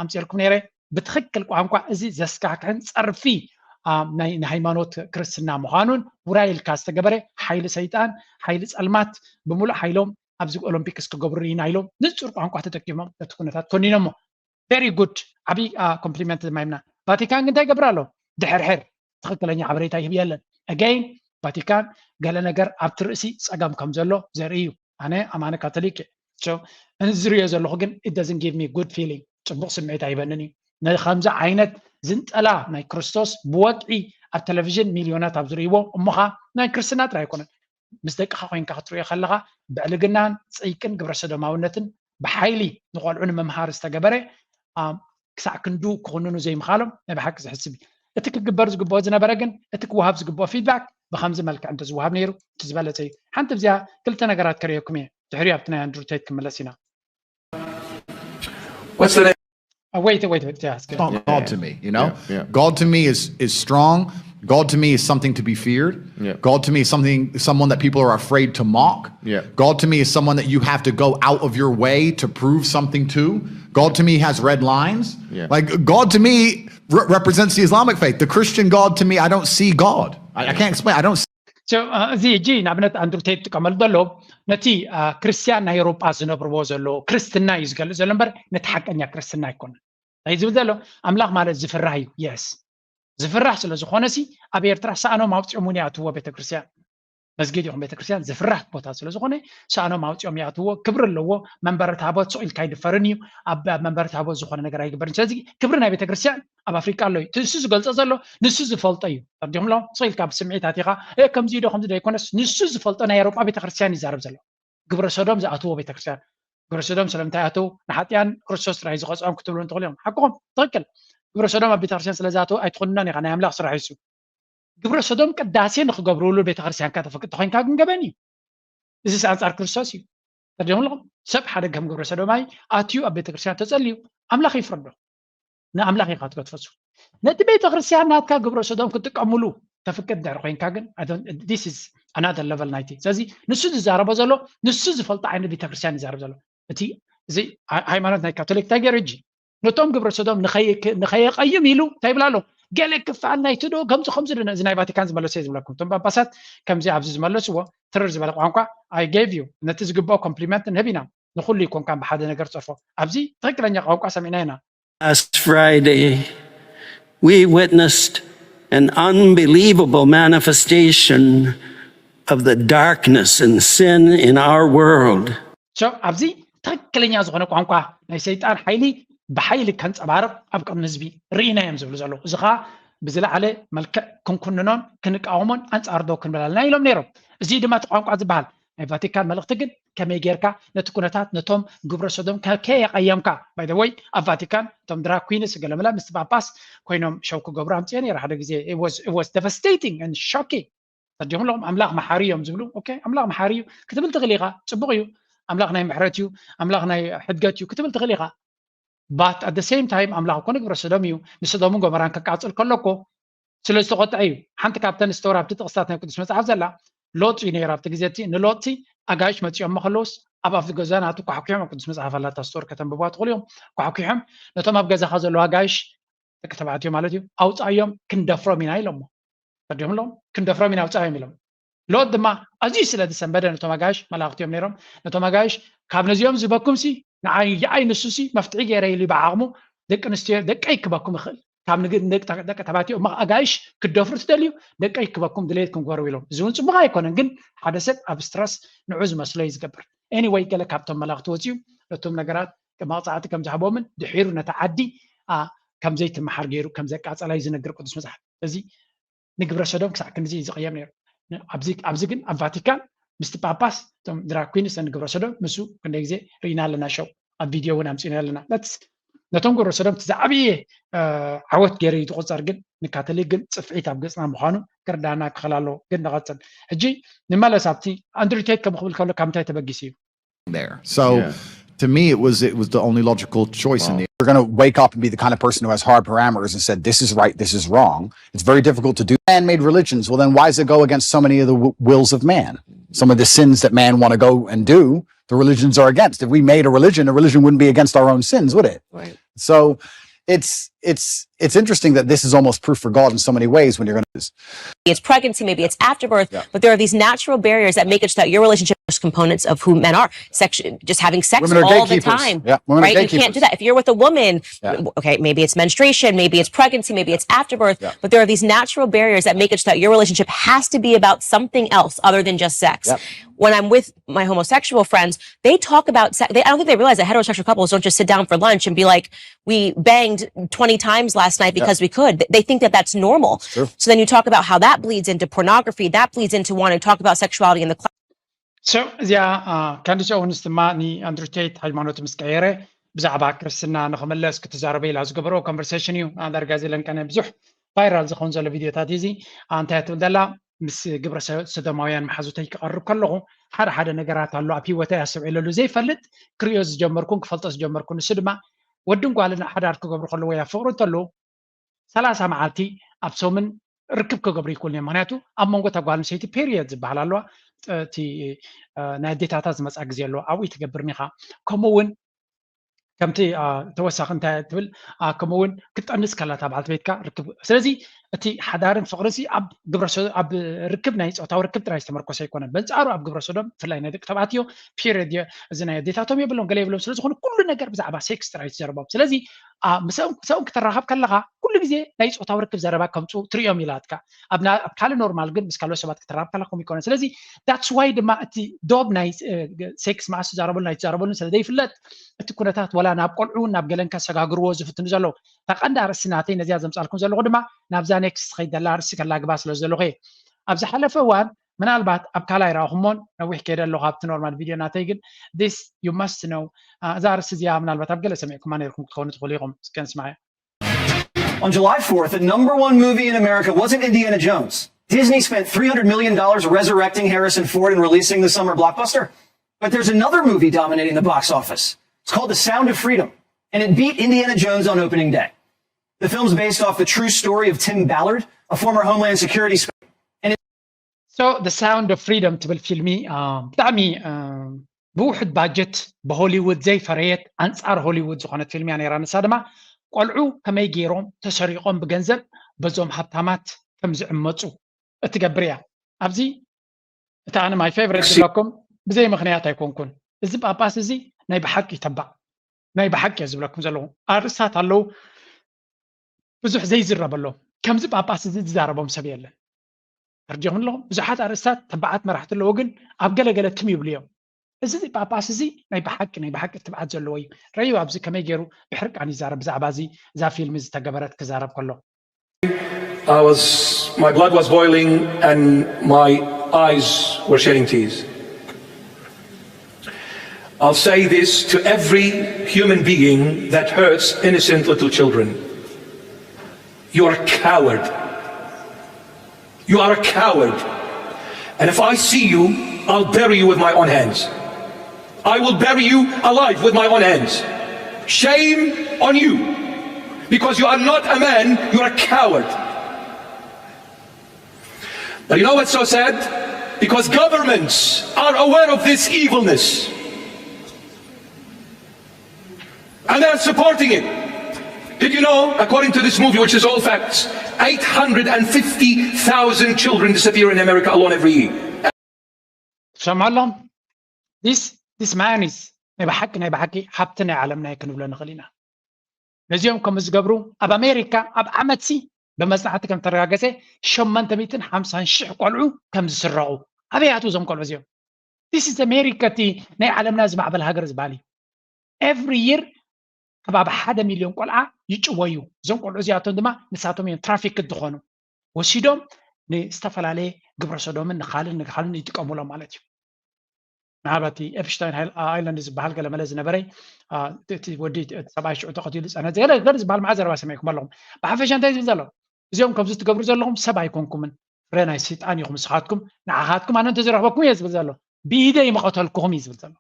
ኣምፅኤልኩም ነይረ ብትክክል ቋንቋ እዚ ዘስካክሕን ፀርፊ ናይ ንሃይማኖት ክርስትና ምዃኑን ውራይ ኢልካ ዝተገበረ ሓይሊ ሰይጣን ሓይሊ ፀልማት ብምሉእ ሓይሎም ኣብዚ ኦሎምፒክስ ክገብሩ ኢና ኢሎም ንፁር ቋንቋ ተጠቂሞም ነቲ ኩነታት ኮኒኖሞ። Very good ዓብዪ ኮምፕሊመንት ድማ ይብና። ቫቲካን ግን እንታይ ይገብር ኣሎ? ድሕርሕር ትክክለኛ ሓበሬታ ይህብ የለን። Again ቫቲካን ገለ ነገር ኣብቲ ርእሲ ፀገም ከም ዘሎ ዘርኢ እዩ። ኣነ ኣማኒ ካቶሊክ እየ። እዚ ዝሪኦ ዘለኹ ግን it doesn't give me good feeling ፅቡቅ ስምዒት ኣይበንን እዩ። ንከምዚ ዓይነት ዝንጠላ ናይ ክርስቶስ ብወግዒ ኣብ ቴሌቪዥን ሚልዮናት ኣብ ዝርእይዎ እሞኻ ናይ ክርስትና ጥራይ ኣይኮነን ምስ ደቅኻ ኮይንካ ክትሪኦ ከለኻ ብዕልግናን ፅይቅን ግብረ ሰዶማውነትን ብሓይሊ ንቆልዑ ንምምሃር ዝተገበረ ክሳዕ ክንዱ ክኹንኑ ዘይምኻሎም ናይ ብሓቂ ዝሕስብ እዩ። እቲ ክግበር ዝግብኦ ዝነበረ ግን እቲ ክወሃብ ዝግብኦ ፊድባክ ብከምዚ መልክዕ እንተዝወሃብ ነይሩ እቲ ዝበለፀ እዩ። ሓንቲ ብዚኣ ክልተ ነገራት ከርእየኩም እየ። ድሕሪኡ ኣብቲ ናይ ኣንድሩ ቴት ክምለስ ኢና። What's the name? Uh, wait, wait, wait. Yeah, it's good. It's not God to me, you know? Yeah, yeah. God to me is is strong. God to me is something to be feared. Yeah. God to me is something someone that people are afraid to mock. Yeah. God to me is someone that you have to go out of your way to prove something to. God to me has red lines. Yeah. Like God to me re- represents the Islamic faith. The Christian God to me, I don't see God. I, I can't explain. I don't see So, uh, እዚ ሕጂ ንኣብነት ኣንድሩ ቴት ይጥቀመሉ ዘሎ ነቲ uh, ክርስትያን ናይ ኤውሮጳ ዝነብርዎ ዘሎ ክርስትና እዩ ዝገልጽ ዘሎ እምበር ነቲ ሓቀኛ ክርስትና ኣይኮነን። እንታይ ዝብል ዘሎ ኣምላኽ ማለት ዝፍራሕ እዩ። የስ ዝፍራሕ ስለ ዝኾነ ሲ ኣብ ኤርትራ ሳእኖም ኣውፅኦም እውን ይኣትዎ ቤተክርስትያን መስጊድ ይኹን ቤተክርስትያን ዝፍራሕ ቦታ ስለ ዝኾነ ሳእኖም ኣውፅኦም ይኣትዎ ክብሪ ኣለዎ። መንበረ ታቦት ስቕ ኢልካ ኣይድፈርን እዩ። ኣብ ኣብ መንበረ ታቦት ዝኾነ ነገር ኣይግበርን። ስለዚ ክብሪ ናይ ቤተክርስትያን ኣብ ኣፍሪቃ ኣሎ እዩ። እቲ ንሱ ዝገልፆ ዘሎ ንሱ ዝፈልጦ እዩ። ተርዲኹም ኣሎ ስቕ ኢልካ ብስምዒት ኣቲኻ "እ፣ ከምዚ ዶ ከምዚ ዶ ኣይኮነስ ንሱ ዝፈልጦ ናይ ኤውሮጳ ቤተክርስትያን ይዛረብ ዘሎ። ግብረ ሰዶም ዝኣትዎ ቤተክርስትያን ግብረ ሰዶም ስለምንታይ ኣተው ንሓጢያን ክርስቶስ ጥራይ ዝቐፅዖም ክትብሉ እንትኽእሉ እዮም። ሓቅኹም ትኽክል። ግብረ ሰዶም ኣብ ቤተክርስትያን ስለ ዝኣተው ኣይትኾንናን ኢኻ። ናይ ኣምላኽ ስራሕ ይሱ ግብረ ሰዶም ቅዳሴ ንክገብርሉ ቤተክርስትያንካ ተፈቅድ ተኮይንካ ግን ገበን እዩ። እዚስ ኣንጻር ክርስቶስ እዩ። ተደምልኹም ሰብ ሓደ ከም ግብረ ሰዶማይ ኣትዩ ኣብ ቤተክርስትያን ተጸልዩ ኣምላኽ ይፍረዶ። ንኣምላኽ ኢኻ ትገድፈሱ። ነቲ ቤተክርስትያን ናትካ ግብረ ሰዶም ክትጥቀምሉ ተፍቅድ ድሕሪ ኮይንካ ግን this is another level ናይቲ። ስለዚ ንሱ ዝዛረቦ ዘሎ ንሱ ዝፈልጦ ዓይነት ቤተክርስትያን ይዛረብ ዘሎ። እቲ እዚ ሃይማኖት ናይ ካቶሊክ እንታይ ገይሩ ሕጂ ነቶም ግብረ ሰዶም ንኸየቀይም ኢሉ እንታይ ይብል ኣሎ? ገለ ክፋል ናይቲ ዶ ከምዚ ከምዚ ዶ እዚ ናይ ቫቲካን ዝመለሶ እዩ ዝብለኩም። እቶም ጳጳሳት ከምዚ ኣብዚ ዝመለስዎ ትርር ዝበለ ቋንቋ I gave you ነቲ ዝግብኦ ኮምፕሊመንት ንህብ ኢና። ንኹሉ ይኮንካ ብሓደ ነገር ፀርፎ ኣብዚ ትክክለኛ ቋንቋ ሰሚዕና ኢና። Last Friday, we witnessed an unbelievable manifestation of the darkness and sin in our world. So ኣብዚ ትክክለኛ ዝኾነ ቋንቋ ናይ ሰይጣን ሓይሊ ብሓይሊ ከንፀባርቕ ኣብ ቅድሚ ህዝቢ ርኢና እዮም ዝብሉ ዘለዉ። እዚ ከዓ ብዝለዓለ መልክዕ ክንኩንኖን ክንቃወሞን ኣንፃር ዶ ክንብል ኣለና ኢሎም ነይሮም። እዚ ድማ እቲ ቋንቋ ዝበሃል ናይ ቫቲካን መልእኽቲ ግን ከመይ ጌርካ ነቲ ኩነታት ነቶም ግብረ ሰዶም ከ- ከየቐየምካ by the way ኣብ ቫቲካን እቶም ድራግ ኩንስ ገለመለ ምስ ጳጳስ ኮይኖም ሸው ክገብሩ ኣምፅኦ ነይሩ ሓደ ግዜ። It was devastating and shocking። ተዲኹም ኣለኹም ኣምላኽ መሓሪ እዮም ዝብሉ። ኦኬ ኣምላኽ መሓሪ እዩ ክትብል ትኽእል ኢኻ፣ ፅቡቕ እዩ። ኣምላኽ ናይ ምሕረት እዩ፣ ኣምላኽ ናይ ሕድገት እዩ ክትብል ትኽእል ኢኻ። But at the same time ኣምላኽ እኮ ንግብረ ሰዶም እዩ። ንሰዶምን ጎመራን ከቃፅል ከሎ እኮ ስለ ዝተቆጥዐ እዩ። ሓንቲ ካብተን ስቶሪ ኣብቲ ጥቕስታት ናይ ቅዱስ መፅሓፍ ዘላ ሎጥ እዩ ነይሩ። ኣብቲ ግዜ እቲ ንሎጥ ኣጋይሽ መፂኦሞ ከለውስ ኣብ ኣፍ ገዛ ናቱ ኳሕኩሖም ኣብ ቅዱስ መፅሓፍ ኣላታ ስቶሪ ከተንብቧ ትኽእሉ እዮም። ኳሕኩሖም ነቶም ኣብ ገዛኻ ዘለዉ ኣጋይሽ ደቂ ተባዕትዮ ማለት እዩ ኣውፃዮም ክንደፍሮም ኢና ኢሎሞ። ፈዲዮም ኣለዎም ክንደፍሮም ኢና ኣውፃዮም ኢሎም። ሎጥ ድማ ኣዝዩ ስለ ዝሰንበደ ነቶም ኣጋይሽ መላእኽቲ እዮም ነይሮም። ነቶም ኣጋይሽ ካብ ነዚኦም ዝበኩም ሲ ንዓይ ይኣይ ንሱ ሲ መፍትሒ ገይረ ኢሉ ብዓቕሙ ደቂ ኣንስትዮ ደቀይ ክበኩም ይኽእል ካብ ንግ- ንደቂ ተ- ደቂ ተባዕትዮ እሞ ኣጋይሽ ክትደፍሩ ትደልዩ ደቀይ ክበኩም ድሌትኩም ግበሩ ኢሎም። እዚ እውን ፅቡቕ ኣይኮነን፣ ግን ሓደ ሰብ ኣብ ስትረስ ንዑ ዝመስሎ እዩ ዝገብር። Anyway ገለ ካብቶም መላእኽቲ ወፂኡ ነቶም ነገራት መቕፃዕቲ ከም ዝሃቦምን ድሒሩ ነታ ዓዲ ኣ፣ ከም ዘይትመሓር ገይሩ ከም ዘቃፀላ እዩ ዝነግር ቅዱስ መፅሓፍ። እዚ ንግብረ ሰዶም ክሳዕ ክንድዚ እዩ ዝቕየም ነይሩ። ን- ኣብዚ ኣብዚ ግን ኣብ ቫቲካን ምስቲ ጳጳስ እቶም ድራግ ኩንስ ንግብረ ሰዶም ምስ ክንደይ ግዜ ርኢና ኣለና። ሸው ኣብ ቪድዮ እውን ኣምፂና ኣለና። That's ነቶም ግብረ ሰዶም እቲ ዝዓበየ እ፣ ዓወት ገይረ እዩ ዝቆፀር፣ ግን ንካቶሊክ ግን ፅፍዒት ኣብ ገፅና ምዃኑ ክርዳና ክኽእል ኣለዎ። ግን ንቐፅል ሕጂ ንመለስ ኣብቲ ኣንድሪቴት ከም ክብል ከሎ ካብ ምንታይ ተበጊሱ እዩ? there. So Yeah. to me, it was it was the only logical choice in the You're going to wake up and be the kind of person who has hard parameters and said, "This is right, this is wrong." It's very difficult to do man-made religions. Well, then why does it go against so many of the w- wills of man? Some of the sins that man want to go and do, the religions are against. If we made a religion, a religion wouldn't be against our own sins, would it? Right. So it's it's it's interesting that this is almost proof for God in so many ways when you're going to It's pregnancy, maybe it's afterbirth, but there are these natural barriers that make it so that your relationship is components of who men are. Sex, just having sex Women are all the gatekeepers. Time, Yeah, women are right? You can't do gatekeepers. That. If you're with a woman, Yeah. okay, maybe it's menstruation, maybe it's pregnancy, maybe it's afterbirth, Yeah. But there are these natural barriers that make it so that your relationship has to be about something else other than just sex. Yep. When I'm with my homosexual friends, they talk about sex. They, I don't think they realize that heterosexual couples don't just sit down for lunch and be like, "We banged twenty times last night because we could." They- They think that that's normal. True. So then you talk about how that bleeds into pornography. That bleeds into wanting to talk about sexuality in the class. So እዚኣ ካንዲስ ኦውንስ ድማ ንኣንድሩ ቴት ሃይማኖት ምስ ቀየረ ብዛዕባ ክርስትና ንኽምለስ ክትዛረበ ኢላ ዝገበሮ ኮንቨርሴሽን እዩ። ኣንዳርጋዜ ለንቀነ ብዙሕ ቫይራል ዝኸውን ዘሎ ቪድዮታት እዚ እንታይ ትብል ዘላ ምስ ግብረ ሰ- ሰዶማውያን መሓዙተይ ክቐርብ ከለኹ ሓደ ሓደ ነገራት ኣሎ ኣብ ህይወተይ ኣስተውዒለሉ ዘይፈልጥ ክሪኦ ዝጀመርኩን ክፈልጦ ዝጀመርኩን። ንሱ ድማ ወድን ጓልን ሓዳር ክገብሩ ከለዉ ወይ ኣብ ፍቕሪ እንተለዉ ሰላሳ መዓልቲ ኣብ ሰሙን ርክብ ክገብሩ ይክእሉ እዮም። ምክንያቱ ኣብ መንጎ እታ ጓል ኣንስተይቲ ፔሪየድ ዝበሃል ኣለዋ፣ እቲ ናይ ኣዴታታት ዝመፃ ግዜ ኣለዎ፣ ኣብኡ ትገብር ኒኻ። ከምኡ እውን ከምቲ ተወሳኺ እንታይ ትብል፣ ከምኡ እውን ክትጠንስ ከላ እታ በዓልቲ ቤትካ ርክብ። ስለዚ እቲ ሓዳርን ፍቅርን ሲ ኣብ ግብረ ኣብ ርክብ ናይ ፆታዊ ርክብ ጥራይ ዝተመርኮሰ ኣይኮነን። በንፃሩ ኣብ ግብረ ሰዶም ብፍላይ ናይ ደቂ ተባዕትዮ ፔሪየድ እዚ ናይ ኣዴታቶም የብሎም ገለ የብሎም ስለዝኾኑ ኩሉ ነገር ብዛዕባ ሴክስ ጥራይ ዝዘረቦም። ስለዚ ምስኦም ክትራኸብ ከለኻ ኩሉ ግዜ ናይ ፆታዊ ርክብ ዘረባ ከምፁ ትሪኦም ኢላትካ። ኣብ ካልእ ኖርማል ግን ምስ ካልኦት ሰባት ክትራኸብ ከለኻ ከምኡ ይኮነን። ስለዚ that's why ድማ እቲ ዶብ ናይ ሴክስ መዓስ ትዛረበሉ ናይ ትዛረበሉ ስለ ዘይፍለጥ እቲ ኩነታት ወላ ናብ ቆልዑ ናብ ገለን ከሰጋግርዎ ዝፍትኑ ዘለዉ። እታ ቀንዲ ኣርእስቲ ናተይ ነዚኣ ዘምፃልኩም ዘለኹ ድማ ናብዛ ኔክስት ትኸይድ ዘላ ኣርእስቲ ከላግባ ስለ ዘለኹ እየ። ኣብ ዝሓለፈ እዋን ምናልባት ኣብ ካልኣይ ረኣኹሞን ነዊሕ ከይደ ኣለኹ ኣብቲ ኖርማል ቪድዮ ናተይ ግን this you must know እዛ ኣርእስቲ እዚኣ ምናልባት ኣብ ገለ ሰሚዕኩማ ነርኩም ክትኾኑ ትኽእሉ ኢኹም። እስከ ንስማዕ። On July fourth, the number one movie in America wasn't Indiana Jones. Disney spent three hundred million dollars resurrecting Harrison Ford and releasing the summer blockbuster. But there's another movie dominating the box office. It's called The Sound of Freedom, and it beat Indiana Jones on opening day. The film's based off the true story of Tim Ballard, a former Homeland Security special. So The Sound of Freedom ትብል ፊልሚ ብጣዕሚ ብውሑድ ባጀት ብሆሊውድ ዘይፈረየት ኣንፃር ሆሊውድ ዝኾነት ፊልም እያ ነይራ። ንሳ ድማ ቆልዑ ከመይ ገይሮም ተሰሪቖም ብገንዘብ በዞም ሃብታማት ከም ዝዕመፁ እትገብር እያ። ኣብዚ እቲ ኣነ my favourite ዝብለኩም ብዘይ ምኽንያት ኣይኮንኩን። እዚ ጳጳስ እዚ ናይ ብሓቂ ተባዕ ናይ ብሓቂ እየ ዝብለኩም ዘለኹ። ኣርእስታት ኣለዉ ብዙሕ ዘይዝረበሎም። ከምዚ ጳጳስ እዚ ዝዛረቦም ሰብ የለን። ተርዲኹም ኣለኹም። ብዙሓት ኣርእስታት ተባዓት መራሕቲ ኣለዎ ግን ኣብ ገለገለ ትም ይብሉ እዮም። እዚ ጳጳስ እዚ ናይ ብሓቂ ናይ ብሓቂ ትብዓት ዘለዎ እዩ። ረዩ ኣብዚ ከመይ ገይሩ ብሕርቃን ይዛረብ ብዛዕባ እዚ እዛ ፊልም ዝተገበረት ክዛረብ ከሎ። I was, my blood was boiling and my eyes were shedding tears. I'll say this to every human being that hurts innocent little children. You are a coward. You are a coward. And if I see you, I'll bury you with my own hands. I will bury you alive with my own hands. Shame on you. Because you are not a man, you're a coward. But you know what's so sad? Because governments are aware of this evilness. And they're supporting it. Did you know, according to this movie, which is all facts, eight hundred and fifty thousand children disappear in America alone every year? ትሰምዖ ኣለኹም? This man is ናይ ብሓቂ ናይ ብሓቂ ሃብቲ ናይ ዓለምና እዩ ክንብሎ ንኽእል ኢና። ነዚኦም ከም ዝገብሩ ኣብ ኣሜሪካ ኣብ ዓመት ሲ ብመፅናዕቲ ከም ተረጋገፀ ሸመንተ ሚእትን ሓምሳን ሽሕ ቆልዑ ከም ዝስረቑ። ኣበይ ኣትዉ እዞም ቆልዑ እዚኦም? This is America እቲ ናይ ዓለምና ዝማዕበለ ሃገር ዝበሃል እዩ። Every year ከባቢ ሓደ ሚልዮን ቆልዓ ይጭወዩ። እዞም ቆልዑ እዚኣቶም ድማ ንሳቶም እዮም ትራፊክ ዝኾኑ ወሲዶም ንዝተፈላለየ ግብረ ሰዶምን ንካልን ንካልን ይጥቀሙሎም ማለት እዩ። ምናልባት ኤፕሽታይን ኣይላንድ ዝበሃል ገለመለ ዝነበረ እቲ ወዲ ሰብኣይ ሽዑ ተቐቲሉ ዝፀነ ገለ ዝበሃል መዓ ዘረባ ሰሚዕኩም ኣለኹም። ብሓፈሻ እንታይ ዝብል ዘሎ እዚኦም ከምዚ ትገብሩ ዘለኹም ሰብ ኣይኮንኩምን ፍረ ናይ ስይጣን ኢኹም ንስኻትኩም ንዓኻትኩም ኣነ እንተዝረኽበኩም እየ ዝብል ዘሎ ብኢደይ ምቐተልኩኹም እዩ ዝብል ዘሎ።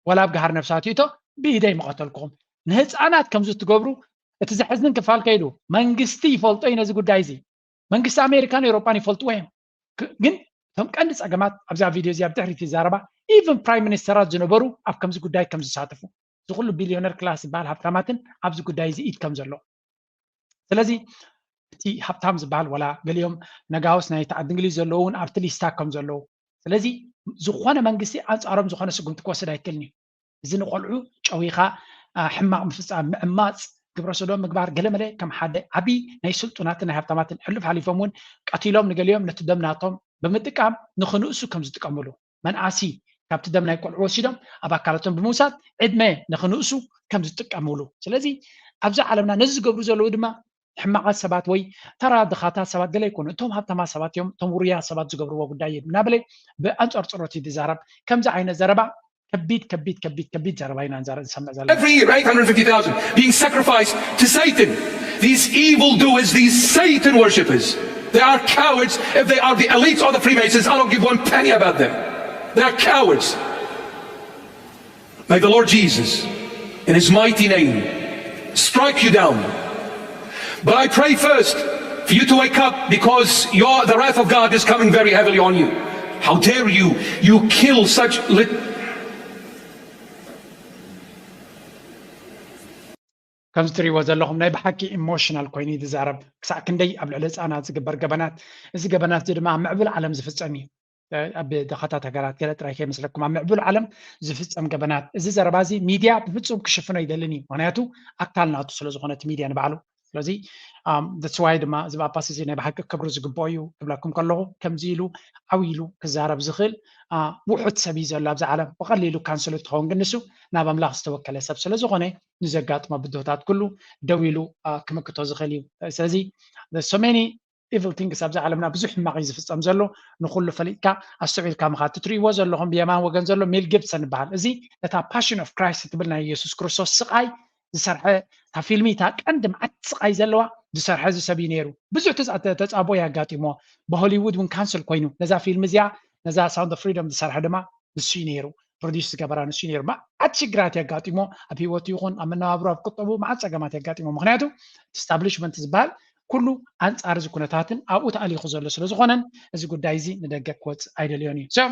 ወላ ኣብ ገሃር ነፍሳት ይእቶ ብኢደይ ምቐተልኩኹም። ንህፃናት ከምዚ ትገብሩ እቲ ዘሕዝን ክፋል ከይዱ መንግስቲ ይፈልጦ እዩ ነዚ ጉዳይ እዚ መንግስቲ ኣሜሪካን ኤውሮጳን ይፈልጥዎ እዮም። ግን እቶም ቀንዲ ፀገማት ኣብዛ ቪድዮ እዚኣ ብድሕሪት ይዛረባ even ፕራይም ሚኒስተራት ዝነበሩ ኣብ ከምዚ ጉዳይ ከም ዝሳተፉ እዚ ኩሉ ቢልዮነር ክላስ ዝበሃል ሃብታማትን ኣብዚ ጉዳይ እዚ ኢድ ከም ዘሎ ስለዚ እቲ ሃብታም ዝበሃል ዋላ ገሊኦም ነጋውስ ናይ ተዓዲ እንግሊዝ ዘለዉ እውን ኣብቲ ሊስታ ከም ዘለዉ ስለዚ ዝኾነ መንግስቲ ኣንፃሮም ዝኾነ ስጉምቲ ክወስድ ኣይክእልን እዩ። እዚ ንቆልዑ ጨዊኻ ሕማቕ ምፍፃም፣ ምዕማፅ፣ ግብረ ሰዶም ምግባር ገለመለ ከም ሓደ ዓብዪ ናይ ስልጡናትን ናይ ሃብታማትን ሕሉፍ ሓሊፎም እውን ቀቲሎም ንገሊኦም ነቲ ደም ናቶም ብምጥቃም ንኽንእሱ ከም ዝጥቀምሉ፣ መንኣሲ ካብቲ ደም ናይ ቆልዑ ወሲዶም ኣብ ኣካላቶም ብምውሳድ ዕድመ ንኽንእሱ ከም ዝጥቀምሉ። ስለዚ ኣብዚ ዓለምና ነዚ ዝገብሩ ዘለዉ ድማ ሕማቓት ሰባት ወይ ተራ ድኻታት ሰባት ገለ ኣይኮኑ። እቶም ሃብታማት ሰባት እዮም፣ እቶም ውሩያት ሰባት ዝገብርዎ ጉዳይ እዩ እናበለ ብኣንፀርፅሮት እዩ ዝዛረብ። ከምዚ ዓይነት ዘረባ ከቢድ ከቢድ ከቢድ ከቢድ ዘረባ ኢና ንዛረብ ንሰምዕ ዘለና። Every year, eight hundred fifty thousand being sacrificed to Satan. These evil doers, these Satan worshippers, they are cowards. If they are the elites or the Freemasons, I don't give one penny about them. They are cowards. May the Lord Jesus, in his mighty name, strike you down. But I pray first for you to wake up, because your, the wrath of God is coming very heavily on you. How dare you? You kill such lit- ከምዚ ትሪእዎ ዘለኹም ናይ ብሓቂ ኢሞሽናል ኮይኑ እዩ ዝዛረብ። ክሳዕ ክንደይ ኣብ ልዕሊ ህፃናት ዝግበር ገበናት፣ እዚ ገበናት እዚ ድማ ኣብ ምዕቡል ዓለም ዝፍፀም እዩ። ኣብ ድኻታት ሃገራት ገለ ጥራይ ከይመስለኩም፣ ኣብ ምዕቡል ዓለም ዝፍፀም ገበናት። እዚ ዘረባ እዚ ሚድያ ብፍፁም ክሽፍኖ ይደልን እዩ፣ ምክንያቱ ኣካል ናቱ ስለ ዝኾነ እቲ ሚድያ ንባዕሉ። ስለዚ that's why ድማ እዚ ጳጳስ እዚ ናይ ብሓቂ ክብሪ ዝግብኦ እዩ ክብለኩም ከለኹ፣ ከምዚ ኢሉ ዓው ኢሉ ክዛረብ ዝኽእል ውሑድ ሰብ እዩ ዘሎ ኣብዚ ዓለም። ብቐሊሉ ካንስል እትኸውን፣ ግን ንሱ ናብ ኣምላኽ ዝተወከለ ሰብ ስለ ዝኾነ ንዘጋጥሞ ብድሆታት ኩሉ ደው ኢሉ ክምክቶ ዝኽእል እዩ። ስለዚ so many evil things ኣብዚ ዓለምና ብዙሕ ሕማቕ እዩ ዝፍጸም ዘሎ። ንኹሉ ፈሊጥካ ኣስተውዒልካ ምኻድ። ትሪእዎ ዘለኹም ብየማን ወገን ዘሎ ሜል ጊብሰን ይበሃል። እዚ ነታ ፓሽን ኦፍ ክራይስት ትብል ናይ የሱስ ክርስቶስ ስቓይ ዝሰርሐ እታ ፊልሚ እታ ቀንዲ መዓት ስቓይ ዘለዋ ዝሰርሐ እዚ ሰብ እዩ ነይሩ። ብዙሕ ተጻቦ እዩ ኣጋጢሞ። ብሆሊውድ እውን ካንስል ኮይኑ ነዛ ፊልም እዚኣ ነዛ ሳውንድ ኦፍ ፍሪደም ዝሰርሐ ድማ ንሱ እዩ ነይሩ። ፕሮዲስ ዝገበራ ንሱ እዩ ነይሩ። መዓት ሽግራት የጋጢሞ ኣብ ህይወቱ ይኹን ኣብ መነባብሮ ኣብ ቁጠቡ መዓት ጸገማት የጋጢሞ። ምክንያቱ ስታብሊሽመንት ዝበሃል ኩሉ ኣንጻር እዚ ኩነታትን ኣብኡ ተኣሊኹ ዘሎ ስለ ዝኾነን እዚ ጉዳይ እዚ ንደገ ክወጽእ ኣይደልዮን እዩ። So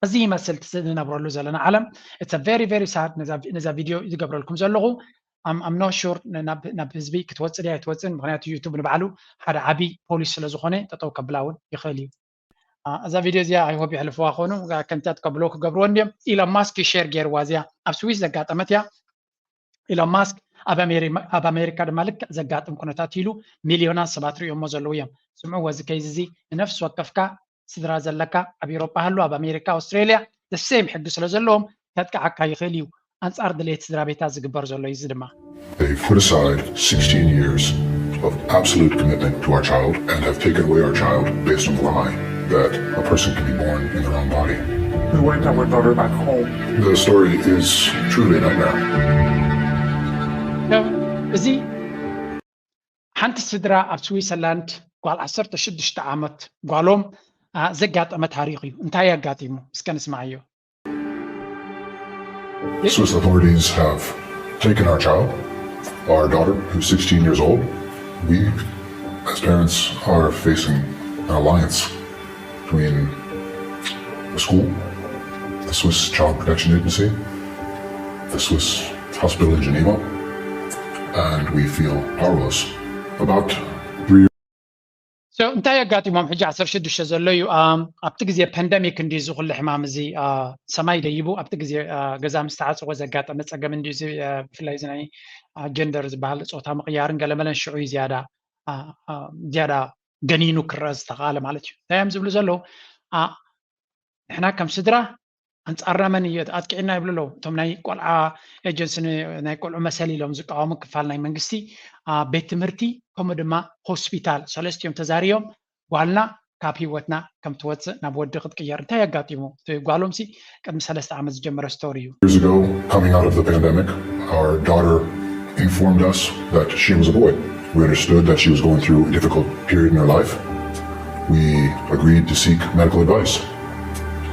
እዚ ይመስል እቲ ንነብረሉ ዘለና ዓለም። It's a very very sad። ነዛ ቪድዮ ዝገብረልኩም ዘለኹ I'm not sure ናብ ህዝቢ ክትወፅእ ድያ ኣይትወፅእን፣ ምክንያቱ ዩቱብ ንባዕሉ ሓደ ዓብይ ፖሊስ ስለ ዝኾነ ጠጠው ከብላ እውን ይኽእል እዩ። እዛ ቪድዮ እዚኣ I hope የሕልፍዋ ኾኑ ከምታት ከብሎ ክገብርዎ እንዲዮም። ኢሎን ማስክ ሼር ገይርዋ እዚኣ ኣብ ስዊስ ዘጋጠመት እያ። ኢሎን ማስክ ኣብ ኣሜሪካ ድማ ልክዕ ዘጋጥም ኩነታት ኢሉ ሚልዮናት ሰባት ሪኦሞ ዘለዉ እዮም። ስምዕዎ እዚ ኬዝ እዚ ንነፍሲ ወከፍካ ስድራ ዘለካ ኣብ ኤሮጳ ሃሉ ኣብ ኣሜሪካ ኣውስትሬልያ the same ሕጊ ስለ ዘለዎም ከጥቅዓካ ይኽእል እዩ። ኣንጻር ድሌት ስድራ ቤታት ዝግበር ዘሎ እዩ እዚ ድማ። They've put aside sixteen years of absolute commitment to our child and have taken away our child based on the lie that a person can be born in the wrong body. We went and we brought her back home. The story is truly a nightmare. እዚ ሓንቲ ስድራ ኣብ ስዊዘርላንድ ጓል ዓሰርተ ሽዱሽተ ዓመት ጓሎም ዘጋጠመ ታሪኽ እዩ። እንታይ ኣጋጢሙ? እስከ ንስማዓዮ። Swiss authorities have taken our child, our daughter, who's sixteen years old. We, as parents, are facing an alliance between the school, the Swiss Child Protection Agency, the Swiss hospital in Geneva, and we feel powerless. About three So እንታይ ኣጋጢሞም ሕጂ ዓሰርተ ሽዱሽተ ዘሎ እዩ። ኣብቲ ግዜ ፓንደሚክ እንዲ እዚ ኩሉ ሕማም እዚ ሰማይ ደይቡ ኣብቲ ግዜ ገዛ ምስ ተዓፀወ ዘጋጠመ ፀገም እንዲ እዚ ብፍላይ እዚ ናይ ጀንደር ዝበሃል ፆታ ምቕያርን ገለመለን ሽዑ እዩ ዝያዳ ዝያዳ ገኒኑ ክረአ ዝተኽኣለ ማለት እዩ። እንታይ እዮም ዝብሉ ዘለዉ? ንሕና ከም ስድራ ኣንጻርና መን እዩ ኣጥቂዕና ይብሉ ኣለዉ። እቶም ናይ ቆልዓ ኤጀንሲ ናይ ቆልዑ መሰል ኢሎም ዝቃወሙ ክፋል ናይ መንግስቲ ቤት ትምህርቲ ከምኡ ድማ ሆስፒታል ሰለስቲኦም ተዛሪዮም ጓልና ካብ ህይወትና ከም ትወፅእ ናብ ወዲ ክትቅየር እንታይ ኣጋጢሙ? እቲ ጓሎም ሲ ቅድሚ ሰለስተ ዓመት ዝጀመረ ስቶሪ እዩ። Years ago, coming out of the pandemic, our daughter informed us that she was a boy. We understood that she was going through a difficult period in her life. We agreed to seek medical advice.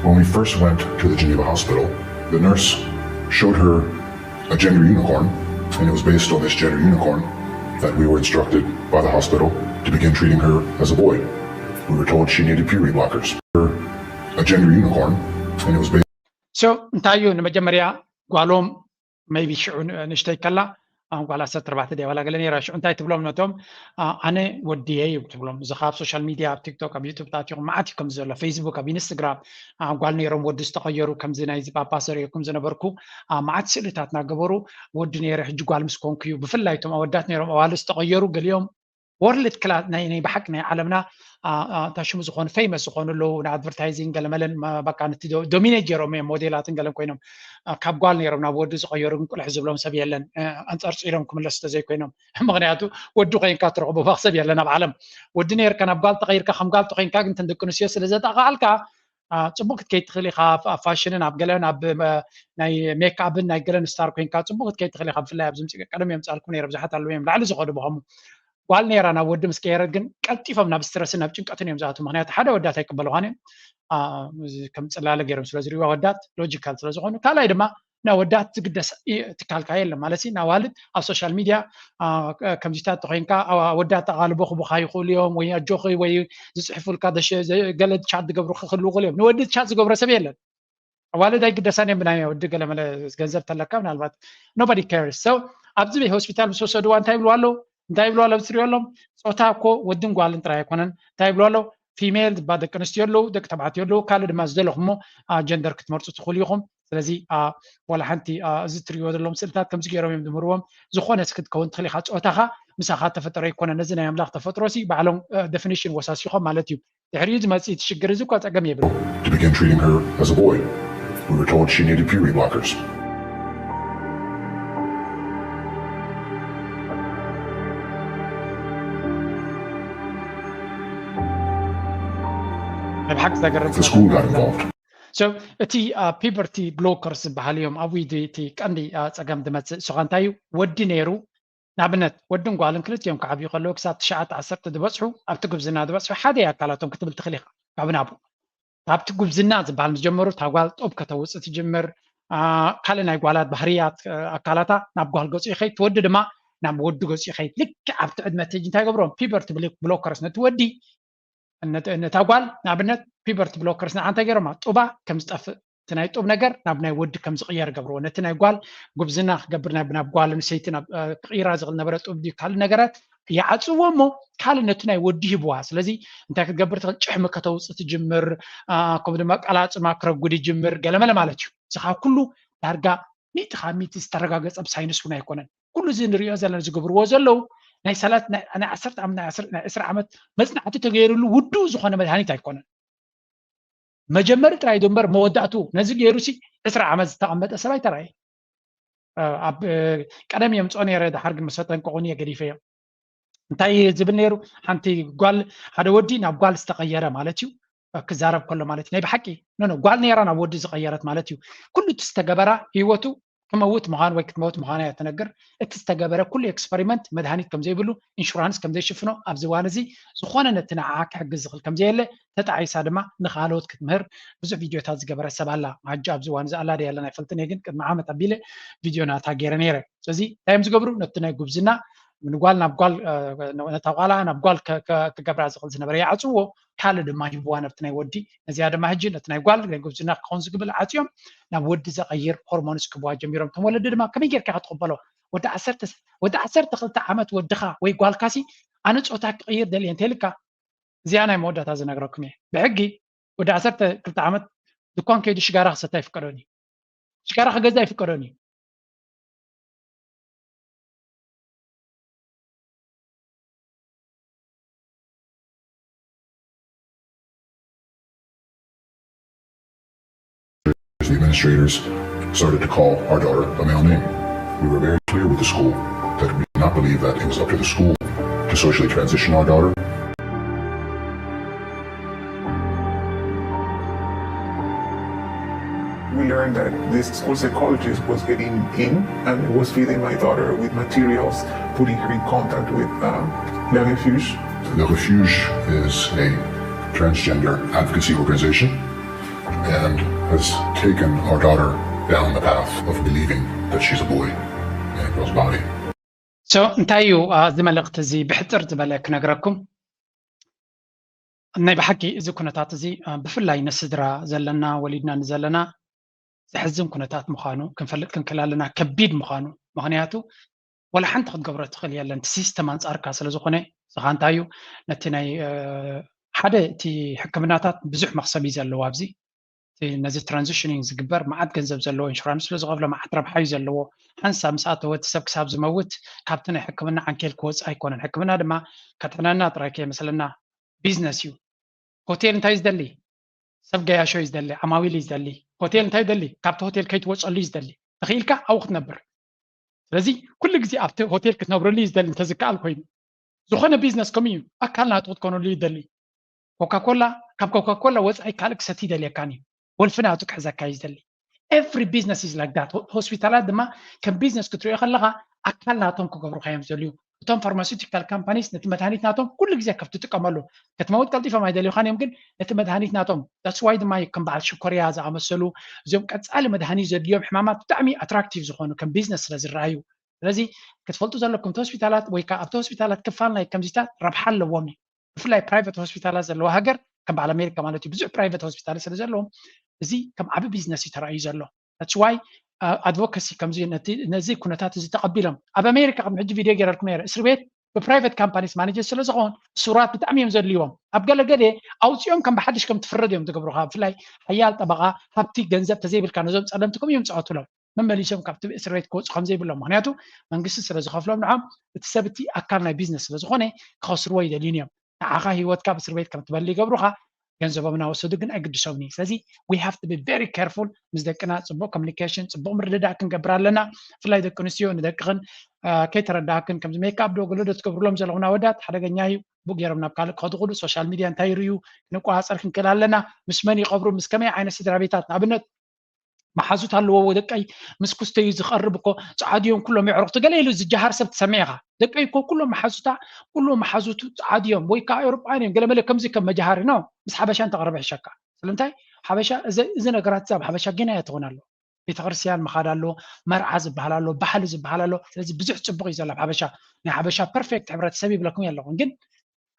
When we first went to the Geneva hospital, the nurse showed her a gender unicorn, and it was based on this gender unicorn that we were instructed by the hospital to begin treating her as a boy. We were told she needed puberty blockers. A gender unicorn, and it was based So እንታይ እዩ ንመጀመርያ ጓሎም maybe ሽዑ ንእሽተይ ከላ ጓል ዓሰርተ ኣርባዕተ ድያ ዋላ ገለ ነይራ። ሽዑ እንታይ ትብሎም ነቶም ኣነ ወዲ እየ እዩ ትብሎም። እዚ ካብ ሶሻል ሚድያ ኣብ ቲክቶክ ኣብ ዩቱብ ታቲኹም መዓት እዩ ከምዚ ዘሎ ፌስቡክ ኣብ ኢንስትግራም ጓል ነይሮም ወዲ ዝተቐየሩ ከምዚ ናይዚ ጳጳስ ዘርእየኩም ዝነበርኩ መዓት ስእልታት እናገበሩ ወዲ ነይረ ሕጂ ጓል ምስ ኮንኩ እዩ። ብፍላይ እቶም ኣወዳት ነይሮም ኣዋልድ ዝተቐየሩ ገሊኦም ወርልድ ክላስ ናይ ናይ ብሓቂ ናይ ዓለምና እታ ሽሙ ዝኾኑ ፌመስ ዝኾኑ ኣለዉ ንኣድቨርታይዚንግ ገለመለን በቃ ነቲ ዶሚኔት ገይሮም እዮም ሞዴላትን ገለን ኮይኖም ካብ ጓል ነይሮም ናብ ወዲ ዝቐየሩ ግን ቁልሕ ዝብሎም ሰብ የለን። ኣንፀርፂሮም ክምለሱ ተዘይኮይኖም ምክንያቱ ወዲ ኮይንካ ትረኽቦ ሰብ የለን ኣብ ዓለም። ወዲ ነይርካ ናብ ጓል ተቐይርካ ከም ጓል ተኮይንካ ግን ተን ደቂ ኣንስትዮ ስለ ዘጣቃዓልካ ጽቡቅ ክትከይድ ትኽእል ኢኻ። ኣብ ፋሽንን ኣብ ገለን ኣብ ናይ ሜክኣፕን ናይ ገለን ስታር ኮይንካ ጽቡቅ ክትከይድ ትኽእል ኢኻ። ብፍላይ ኣብዚ ምፅእ ቀደም እዮም ፃልኩም ነይረ ብዙሓት ኣለዉ እዮም ላዕሊ ዝኸዱ ብኸሙ ጓል ነይራ ናብ ወዲ ምስ ቀየረት ግን ቀልጢፎም ናብ ስትረስን ናብ ጭንቀትን እዮም ዝኣትዉ። ምክንያቱ ሓደ ወዳት ኣይቅበልዋን እዮም ከም ፅላለ ገይሮም ስለ ዝሪእዋ ወዳት ሎጂካል ስለ ዝኾኑ፣ ካልኣይ ድማ ናብ ወዳት ዝግደስ ትካልካ የለን ማለት ናብ ዋልድ ኣብ ሶሻል ሚድያ ከምዚታት ተኮይንካ ወዳት ኣቓልቦ ክቡካ ይኽእሉ እዮም ወይ ኣጆኺ ወይ ዝፅሕፉልካ ገለ ቻት ዝገብሩ ክኽልዉ ይኽእሉ እዮም። ንወዲ ቻት ዝገብሮ ሰብ የለን። ኣዋልድ ኣይግደሳን እዮም ብናይ ወዲ ገለመለ ገንዘብ ተለካ ምናልባት nobody cares። So ኣብዚ ሆስፒታል ምስ ወሰድዋ እንታይ ይብልዋ ኣለዉ? እንታይ ይብልዋ ኣለዉ? ትሪኦ ኣሎም ፆታ እኮ ወድን ጓልን ጥራይ ኣይኮነን። እንታይ ይብልዋ ኣለዉ? ፊሜል ዝበሃል ደቂ ኣንስትዮ ኣለዉ፣ ደቂ ተባዕትዮ ኣለዉ፣ ካልእ ድማ ዝደለኹሞ ጀንደር ክትመርፁ ትኽእሉ ኢኹም። ስለዚ ወላ ሓንቲ እዚ ትሪእዎ ዘለዎም ስእልታት ከምዚ ገይሮም እዮም ዝምህርዎም። ዝኾነ እስኪ ክትከውን ትኽእል ኢኻ። ፆታኻ ምሳኻ ተፈጠሮ ኣይኮነን። ነዚ ናይ ኣምላኽ ተፈጥሮ ሲ ባዕሎም ደፊኒሽን ወሳሲኾም ማለት እዩ። ድሕሪኡ ዝመፅእ እቲ ሽግር እዚ እኳ ፀገም የብሉ። to begin treating her as a boy. We were told she needed puberty blockers. ናይ ብሓቂ ዘገርም The school got involved. So እቲ ፒበርቲ ብሎከርስ ዝበሃል እዮም ኣብ ዊዲ እቲ ቀንዲ ፀገም ዝመፅእ። እሱኻ እንታይ እዩ? ወዲ ነይሩ ንኣብነት ወድን ጓልን ክልቲኦም ክዓብዩ ከለዉ ክሳብ ትሽዓተ ዓሰርተ ዝበፅሑ ኣብቲ ጉብዝና ዝበፅሑ ሓደ ኣካላቶም ክትብል ትኽእል ኢኻ። ካብ ናብኡ ካብቲ ጉብዝና ዝበሃል ምስ ጀመሩ እታ ጓል ጡብ ከተውፅእ ትጅምር። ካልእ ናይ ጓላት ባህርያት ኣካላታ ናብ ጓል ገፁ ይኸይድ፣ ትወዲ ድማ ናብ ወዲ ገፁ ይኸይድ። ልክዕ ኣብቲ ዕድመ እቲ ሕጂ እንታይ ገብሮም ፒበርቲ ብሎከርስ ነቲ ወዲ ነታ ጓል ንኣብነት ፒበርቲ ብሎከርስ ንዓ እንታይ ገይሮማ ጡባ ከም ዝጠፍእ እቲ ናይ ጡብ ነገር ናብ ናይ ወዲ ከም ዝቕየር ገብርዎ። ነቲ ናይ ጓል ጉብዝና ክገብር ናብ ጓል ኣንስተይቲ ክቕይራ ዝኽእል ነበረ ጡብ ድዩ ካልእ ነገራት ይዓፅዎ እሞ ካልእ ነቲ ናይ ወዲ ሂብዋ። ስለዚ እንታይ ክትገብር ትኽእል? ጭሕሚ ከተውፅእ ትጅምር፣ ከምኡ ድማ ቀላፅማ ክረጉድ ይጅምር ገለመለ ማለት እዩ። እዚ ካብ ኩሉ ዳርጋ ሚእቲ ካብ ሚእቲ ዝተረጋገፀ ብሳይንስ እውን ኣይኮነን። ኩሉ እዚ ንሪኦ ዘለና ዝገብርዎ ዘለዉ ናይ ሰላት ናይ ዓሰርተ ዓመት ናይ ዕስራ ዓመት መፅናዕቲ ተገይሩሉ ውዱእ ዝኾነ መድሃኒት ኣይኮነን። መጀመሪ ጥራይ ዶ እምበር መወዳእቱ ነዚ ገይሩ ሲ ዕስራ ዓመት ዝተቐመጠ ሰብ ኣይተራእየ። ኣብ ቀደም እዮም ምፅኦ ነይረ ድሓር ግን ምስ ኣጠንቀቑኒ እየ ገዲፈዮ። እንታይ ዝብል ነይሩ? ሓንቲ ጓል ሓደ ወዲ ናብ ጓል ዝተቐየረ ማለት እዩ ክዛረብ ከሎ ማለት እዩ። ናይ ብሓቂ ኖ ኖ ጓል ነይራ ናብ ወዲ ዝቐየረት ማለት እዩ። ኩሉ እቲ ዝተገበራ ህይወቱ ክመውት ምዃኑ ወይ ክትመውት ምዃና እያ ትነግር። እቲ ዝተገበረ ኩሉ ኤክስፐሪመንት መድሃኒት ከም ዘይብሉ ኢንሹራንስ ከም ዘይሽፍኖ ኣብዚ እዋን እዚ ዝኾነ ነቲ ንዓኣ ክሕግዝ ዝኽእል ከም ዘየለ ተጣዒሳ ድማ ንኻልኦት ክትምህር ብዙሕ ቪድዮታት ዝገበረት ሰብ ኣላ። ሕጂ ኣብዚ እዋን እዚ ኣላ ዶ የላን ኣይፈልጥን እየ ግን ቅድሚ ዓመት ኣቢለ ቪድዮ ናታ ገይረ ነይረ። ስለዚ እንታይ እዮም ዝገብሩ? ነቲ ናይ ጉብዝና ንጓል ናብ ጓል ነታ ጓላ ናብ ጓል ክገብራ ዝኽእል ዝነበረ ይዓፅዎ ካልእ ድማ ሂብዋ ነብቲ ናይ ወዲ። ነዚኣ ድማ ሕጂ ነቲ ናይ ጓል ናይ ጉብዝና ክኸውን ዝግብል ዓፅዮም ናብ ወዲ ዘቐይር ሆርሞንስ ክብዋ ጀሚሮም። እቶም ወለዲ ድማ ከመይ ጌርካ ክትቕበሎ? ወዲ ዓሰርተ ወዲ ዓሰርተ ክልተ ዓመት ወድኻ ወይ ጓልካሲ ኣነ ፆታ ክቕይር ደልየ እንተልካ እዚኣ ናይ መወዳእታ ዝነግረኩም እየ። ብሕጊ ወዲ ዓሰርተ ክልተ ዓመት ድኳን ከይዱ ሽጋራ ክሰታ ይፍቀዶን እዩ። ሽጋራ ክገዛ ይፍቀዶን እዩ። The administrators started to call our daughter a male name. We were very clear with the school that we did not believe that it was up to the school to socially transition our daughter. We learned that this school psychologist was getting in and was feeding my daughter with materials, putting her in contact with um, Le Refuge. Le Refuge is a transgender advocacy organization and has taken our daughter down the path of believing that she's a boy in a girl's body. So እንታይ እዩ እዚ መልእኽቲ እዚ ብሕፅር ዝበለ ክነግረኩም? ናይ ብሓቂ እዚ ኩነታት እዚ ብፍላይ ንስድራ ዘለና ወሊድና ንዘለና ዘሕዝን ኩነታት ምዃኑ ክንፈልጥ ክንክእል ኣለና። ከቢድ ምዃኑ ምኽንያቱ ወላ ሓንቲ ክትገብሮ ትኽእል የለን። እቲ ሲስተም ኣንፃርካ ስለ ዝኾነ ንስኻ እንታይ እዩ ነቲ ናይ ሓደ እቲ ሕክምናታት ብዙሕ መኽሰብ እዩ ዘለዎ ኣብዚ ነዚ ትራንዚሽኒንግ ዝግበር መዓት ገንዘብ ዘለዎ ኢንሹራንስ ስለ ዝኸፍሎ መዓት ረብሓ እዩ ዘለዎ። ሓንሳብ ምስ ኣተወ እቲ ሰብ ክሳብ ዝመውት ካብቲ ናይ ሕክምና ዓንኬል ክወፅእ ኣይኮነን። ሕክምና ድማ ከድሕነና ጥራይ ከየመስለና ቢዝነስ እዩ። ሆቴል እንታይ ዝደሊ? ሰብ ገያሾ እዩ ዝደሊ፣ ዓማዊል እዩ ዝደሊ። ሆቴል እንታይ ይደሊ? ካብቲ ሆቴል ከይትወፀሉ እዩ ዝደሊ። ተኽኢልካ ኣብኡ ክትነብር። ስለዚ ኩሉ ግዜ ኣብቲ ሆቴል ክትነብረሉ እዩ ዝደሊ እንተዝከኣል ኮይኑ። ዝኾነ ቢዝነስ ከምኡ እዩ። ኣካል ናቱ ክትኮነሉ እዩ ዝደሊ። ኮካኮላ ካብ ኮካኮላ ወፃኢ ካልእ ክሰቲ ይደልየካን እዩ። ወልፊ ናቱ ክሕዘካ እዩ ዝደሊ። Every business is like that። ሆስፒታላት ድማ ከም ቢዝነስ ክትሪኦ ከለካ ኣካል ናቶም ክገብሩካ እዮም ዝደልዩ። እቶም ፋርማሲውቲካል ካምፓኒስ ነቲ መድሃኒት ናቶም ኩሉ ግዜ ከብ ትጥቀመሉ፣ ክትመውት ቀልጢፎም ኣይደልዩካን እዮም፣ ግን ነቲ መድሃኒት ናቶም that's why ድማ እዩ ከም በዓል ሽኮርያ ዝኣመሰሉ እዚኦም ቀፃሊ መድሃኒት ዘድልዮም ሕማማት ብጣዕሚ ኣትራክቲቭ ዝኾኑ ከም ቢዝነስ ስለ ዝረኣዩ። ስለዚ ክትፈልጡ ዘለኩም እቲ ሆስፒታላት ወይ ከዓ ኣብቲ ሆስፒታላት ክፋል ናይ ከምዚታት ረብሓ ኣለዎም እዩ። ብፍላይ ፕራይቬት ሆስፒታላት ዘለዎ ሃገር ከም በዓል ኣሜሪካ ማለት እዩ ብዙሕ ፕራይቬት ሆስፒታል ስለ ዘለዎም እዚ ከም ዓቢ ቢዝነስ እዩ ተራእዩ ዘሎ። That's why advocacy ከምዚ ነዚ ኩነታት እዚ ተቐቢሎም ኣብ ኣሜሪካ ቅድሚ ሕጂ ቪድዮ ገይረልኩም ነይረ እስር ቤት ብፕራይቬት ካምፓኒስ ማኔጀር ስለ ዝኾን እሱራት ብጣዕሚ እዮም ዘድልይዎም ኣብ ገለ ገለ ኣውፅኦም ከም ብሓድሽ ከም ትፍረድ እዮም ዝገብሩካ ብፍላይ ሓያል ጠበቓ ሃብቲ ገንዘብ ተዘይብልካ ነዞም ፀለምቲ ከምኡ እዮም ዝፃወቱሎም መመሊሶም ካብቲ እስር ቤት ክወፁ ከም ዘይብሎም ምክንያቱ መንግስቲ ስለ ዝኸፍሎም ንዖም እቲ ሰብ እቲ ኣካል ናይ ቢዝነስ ስለ ዝኾነ ክኸስርዎ ይደልዩን እዮም ንዓኻ ህይወትካ ኣብ እስር ቤት ከም ትበሊ ይገብሩኻ ገንዘቦም እናወሰዱ ግን ኣይግድሶምን እዩ ስለዚ we have to be very careful ምስ ደቅና ፅቡቅ communication ፅቡቅ ምርድዳእ ክንገብር ኣለና ብፍላይ ደቂ ኣንስትዮ ንደቅኽን ከይተረዳእክን ከምዚ ሜካፕ ዶ ገለ ዶ ትገብርሎም ዘለኹም ኣወዳት ሓደገኛ እዩ ብኡ ገይሮም ናብ ካልእ ክኸዱ ክሉ ሶሻል ሚድያ እንታይ ይርእዩ ክንቆፃፀር ክንክእል ኣለና ምስ መን ይቐብሩ ምስ ከመይ ዓይነት ስድራ ቤታት ንኣብነት መሓዙት ኣለዎ ደቀይ ምስ ኩስተዩ ዝቐርብ እኮ ፃዓዱ እዮም ኩሎም የዕሩኽቲ ገለ ኢሉ ዝጀሃር ሰብ ትሰምዕ ኢኻ ደቀይ እኮ ኩሎም መሓዙታ ኩሎም መሓዙቱ ፃዓዱ እዮም ወይ ከዓ ኤውሮጳን እዮም ገለመለ ከምዚ ከም መጃሃሪ ነው ምስ ሓበሻ እንተቐረበ ሕሸካ ስለምንታይ ሓበሻ እዚ ነገራት ኣብ ሓበሻ ጌና እያ ትኾን ኣሎ ቤተክርስትያን ምኻድ ኣሎ መርዓ ዝበሃል ኣሎ ባህሊ ዝበሃል ኣሎ ስለዚ ብዙሕ ፅቡቅ እዩ ዘሎ ኣብ ሓበሻ ናይ ሓበሻ ፐርፌክት ሕብረተሰብ ይብለኩም ኣለኹም ግን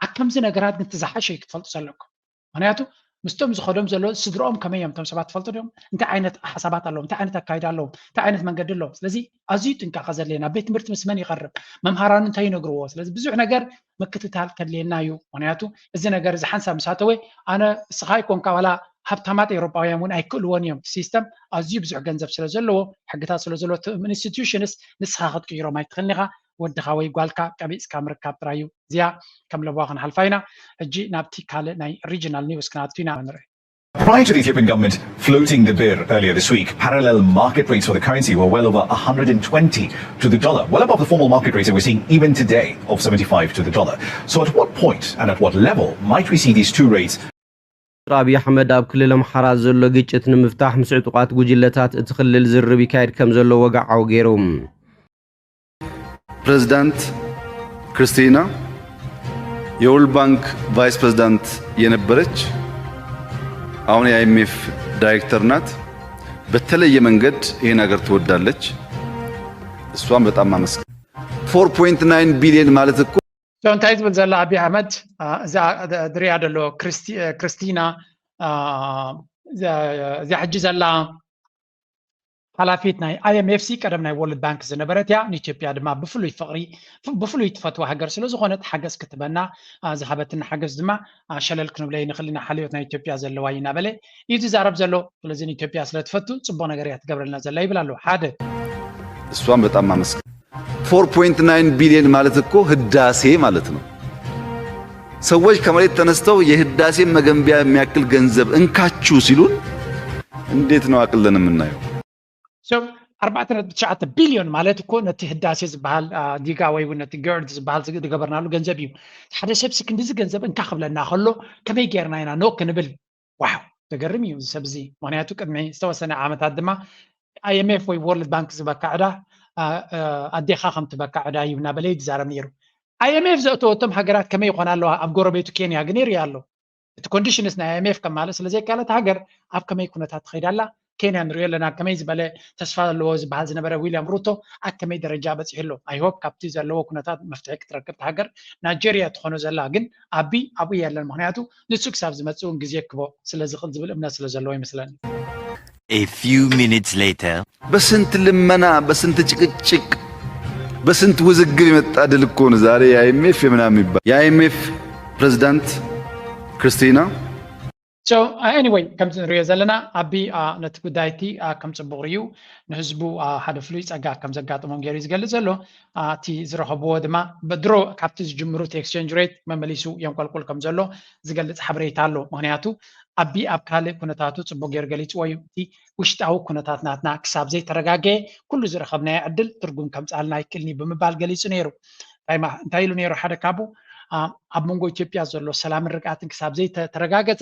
ኣብ ከምዚ ነገራት ግን ትዝሓሸ እዩ ክትፈልጡ ዘለኩም ምክንያቱ ምስቶም ዝኸዶም ዘሎ ስድርኦም ከመይ እዮም እቶም ሰባት ትፈልጡ ዲኦም እንታይ ዓይነት ሓሳባት ኣለዎም እንታይ ዓይነት ኣካይዳ ኣለዎም እንታይ ዓይነት መንገዲ ኣለዎም ስለዚ ኣዝዩ ጥንቃቐ ዘድልየና ቤት ትምህርቲ ምስ መን ይቐርብ መምሃራኑ እንታይ ይነግርዎ ስለዚ ብዙሕ ነገር ምክትታል ከድልየና እዩ ምክንያቱ እዚ ነገር እዚ ሓንሳብ ምስ ኣተወ ኣነ እስኻ ይኮንካ ዋላ ሃብታማት ኤውሮጳውያን እውን ኣይክእልዎን እዮም እቲ ሲስተም ኣዝዩ ብዙሕ ገንዘብ ስለ ዘለዎ ሕግታት ስለ ዘለዎ ኢንስቲትዩሽንስ ንስኻ ክትቅይሮም ኣይትኽእልን ኢኻ ወድኻ ወይ ጓልካ ቀቢፅካ ምርካብ ጥራይ እዩ እዚኣ ከም ለበዋ ክንሓልፋ ኢና ሕጂ ናብቲ ካልእ ናይ ሪጅናል ኒውስ ክንኣቱ ኢና ንርኢ Prior to the Ethiopian government floating the birr earlier this week, parallel market rates for the currency were well over one hundred twenty to the dollar, well above the formal market rates that we're seeing even today of seventy-five to the dollar. So, at what point and at what level might we see these two rates ዶክተር ኣብይ ኣሕመድ ኣብ ክልል ኣምሓራ ዘሎ ግጭት ንምፍታሕ ምስ ዕጡቓት ጉጅለታት እቲ ክልል ዝርርብ ይካየድ ከም ዘሎ ወግዓዊ ገይሮም። ፕሬዝዳንት ክርስቲና የወርልድ ባንክ ቫይስ ፕሬዝዳንት የነበረች አሁን የ አይኤምኤፍ ዳይሬክተር ናት። በተለየ መንገድ ይህን ሀገር ትወዳለች። እሷን በጣም ማመስገን። ፎር ፖይንት ናይን ቢሊዮን ማለት እኮ So እንታይ ዝብል ዘላ ኣብይ ኣሕመድ እዛ ዝሪኣ ዘሎ ክርስቲና እዚኣ ሕጂ ዘላ ሓላፊት ናይ ኣይኤምኤፍ ሲ ቀደም ናይ ወርልድ ባንክ ዝነበረት እያ ንኢትዮጵያ ድማ ብፍሉይ ፍቕሪ ብፍሉይ ትፈትዋ ሃገር ስለ ዝኾነት ሓገዝ ክትበና ዝሃበትና ሓገዝ ድማ ሸለል ክንብለ ይንኽእል ኢና ሓልዮት ናይ ኢትዮጵያ ዘለዋ እዩ እናበለ እዩ ዝዛረብ ዘሎ ስለዚ ንኢትዮጵያ ስለ ትፈቱ ፅቡቅ ነገር እያ ትገብረልና ዘላ ይብል ኣለዉ ሓደ እሷን በጣም ማመስገን ፎር ፖይንት ናይን ቢሊዮን ማለት እኮ ህዳሴ ማለት ነው ሰዎች ከመሬት ተነስተው የህዳሴ መገንቢያ የሚያክል ገንዘብ እንካችሁ ሲሉን እንዴት ነው አቅለን የምናየው ኣርባዕተ ነጥቢ ትሽዓተ ቢልዮን ማለት እኮ ነቲ ህዳሴ ዝበሃል ጊጋ ወይ እውን ነቲ ገርድ ዝበሃል ዝገበርናሉ ገንዘብ እዩ ሓደ ሰብ ሲ ክንዲዚ ገንዘብ እንካ ክብለና ከሎ ከመይ ጌርና ኢና ኖ ክንብል ዋው ዘገርም እዩ እዚ ሰብ እዚ ምክንያቱ ቅድሚ ዝተወሰነ ዓመታት ድማ ኣይኤምኤፍ ወይ ወርልድ ባንክ ዝበካ ዕዳ ኣዴኻ ከም ትበካ ዕዳ እዩ እናበለ እዩ ዝዛረብ ነይሩ ኣይኤምኤፍ ዘእተወቶም ሃገራት ከመይ ይኾና ኣለዋ ኣብ ጎረቤቱ ኬንያ ግን ይርኢ ኣሎ እቲ ኮንዲሽንስ ናይ ኣይኤምኤፍ ከማልእ ስለዘይካለት ሃገር ኣብ ከመይ ኩነታት ትኸይድ ኣላ ኬንያ ንሪኦ ኣለና ከመይ ዝበለ ተስፋ ዘለዎ ዝበሃል ዝነበረ ዊልያም ሩቶ ኣብ ከመይ ደረጃ በፂሑ ኣሎ ኣይሆፕ ካብቲ ዘለዎ ኩነታት መፍትሒ ክትረክብ ሃገር ናይጀርያ ትኾኖ ዘላ ግን ኣቢ ኣብኡ የለን ምክንያቱ ንሱ ክሳብ ዝመፅእ እውን ግዜ ክቦ ስለ ዝኽእል ዝብል እምነት ስለ ዘለዎ ይመስለኒ A few minutes later. በስንት ልመና በስንት ጭቅጭቅ በስንት ውዝግብ የመጣ ድል እኮ ነው ዛሬ የአይኤምኤፍ የምናምን የሚባል የአይኤምኤፍ ፕሬዝዳንት ክርስቲና So anyway ከምዚ ንሪኦ ዘለና ኣቢ ነቲ ጉዳይ እቲ ከም ፅቡቅ ርዩ ንህዝቡ ሓደ ፍሉይ ፀጋ ከም ዘጋጥሞም ገይሩ ዝገልፅ ዘሎ እቲ ዝረኸብዎ ድማ ብድሮ ካብቲ ዝጅምሩ እቲ ኤክስቸንጅ ሬት መመሊሱ የንቆልቁል ከም ዘሎ ዝገልፅ ሓበሬታ ኣሎ ምክንያቱ ኣቢ ኣብ ካልእ ኩነታቱ ፅቡቅ ገይሩ ገሊፅዎ እዩ እቲ ውሽጣዊ ኩነታት ናትና ክሳብ ዘይተረጋገየ ኩሉ ዝረኸብናዮ ዕድል ትርጉም ከምፅኣልና ኣይክእልን እዩ ብምባል ገሊፁ ነይሩ እንታይ ኢሉ ነይሩ ሓደ ካቡ ኣብ መንጎ ኢትዮጵያ ዘሎ ሰላምን ርግኣትን ክሳብ ዘይተረጋገፀ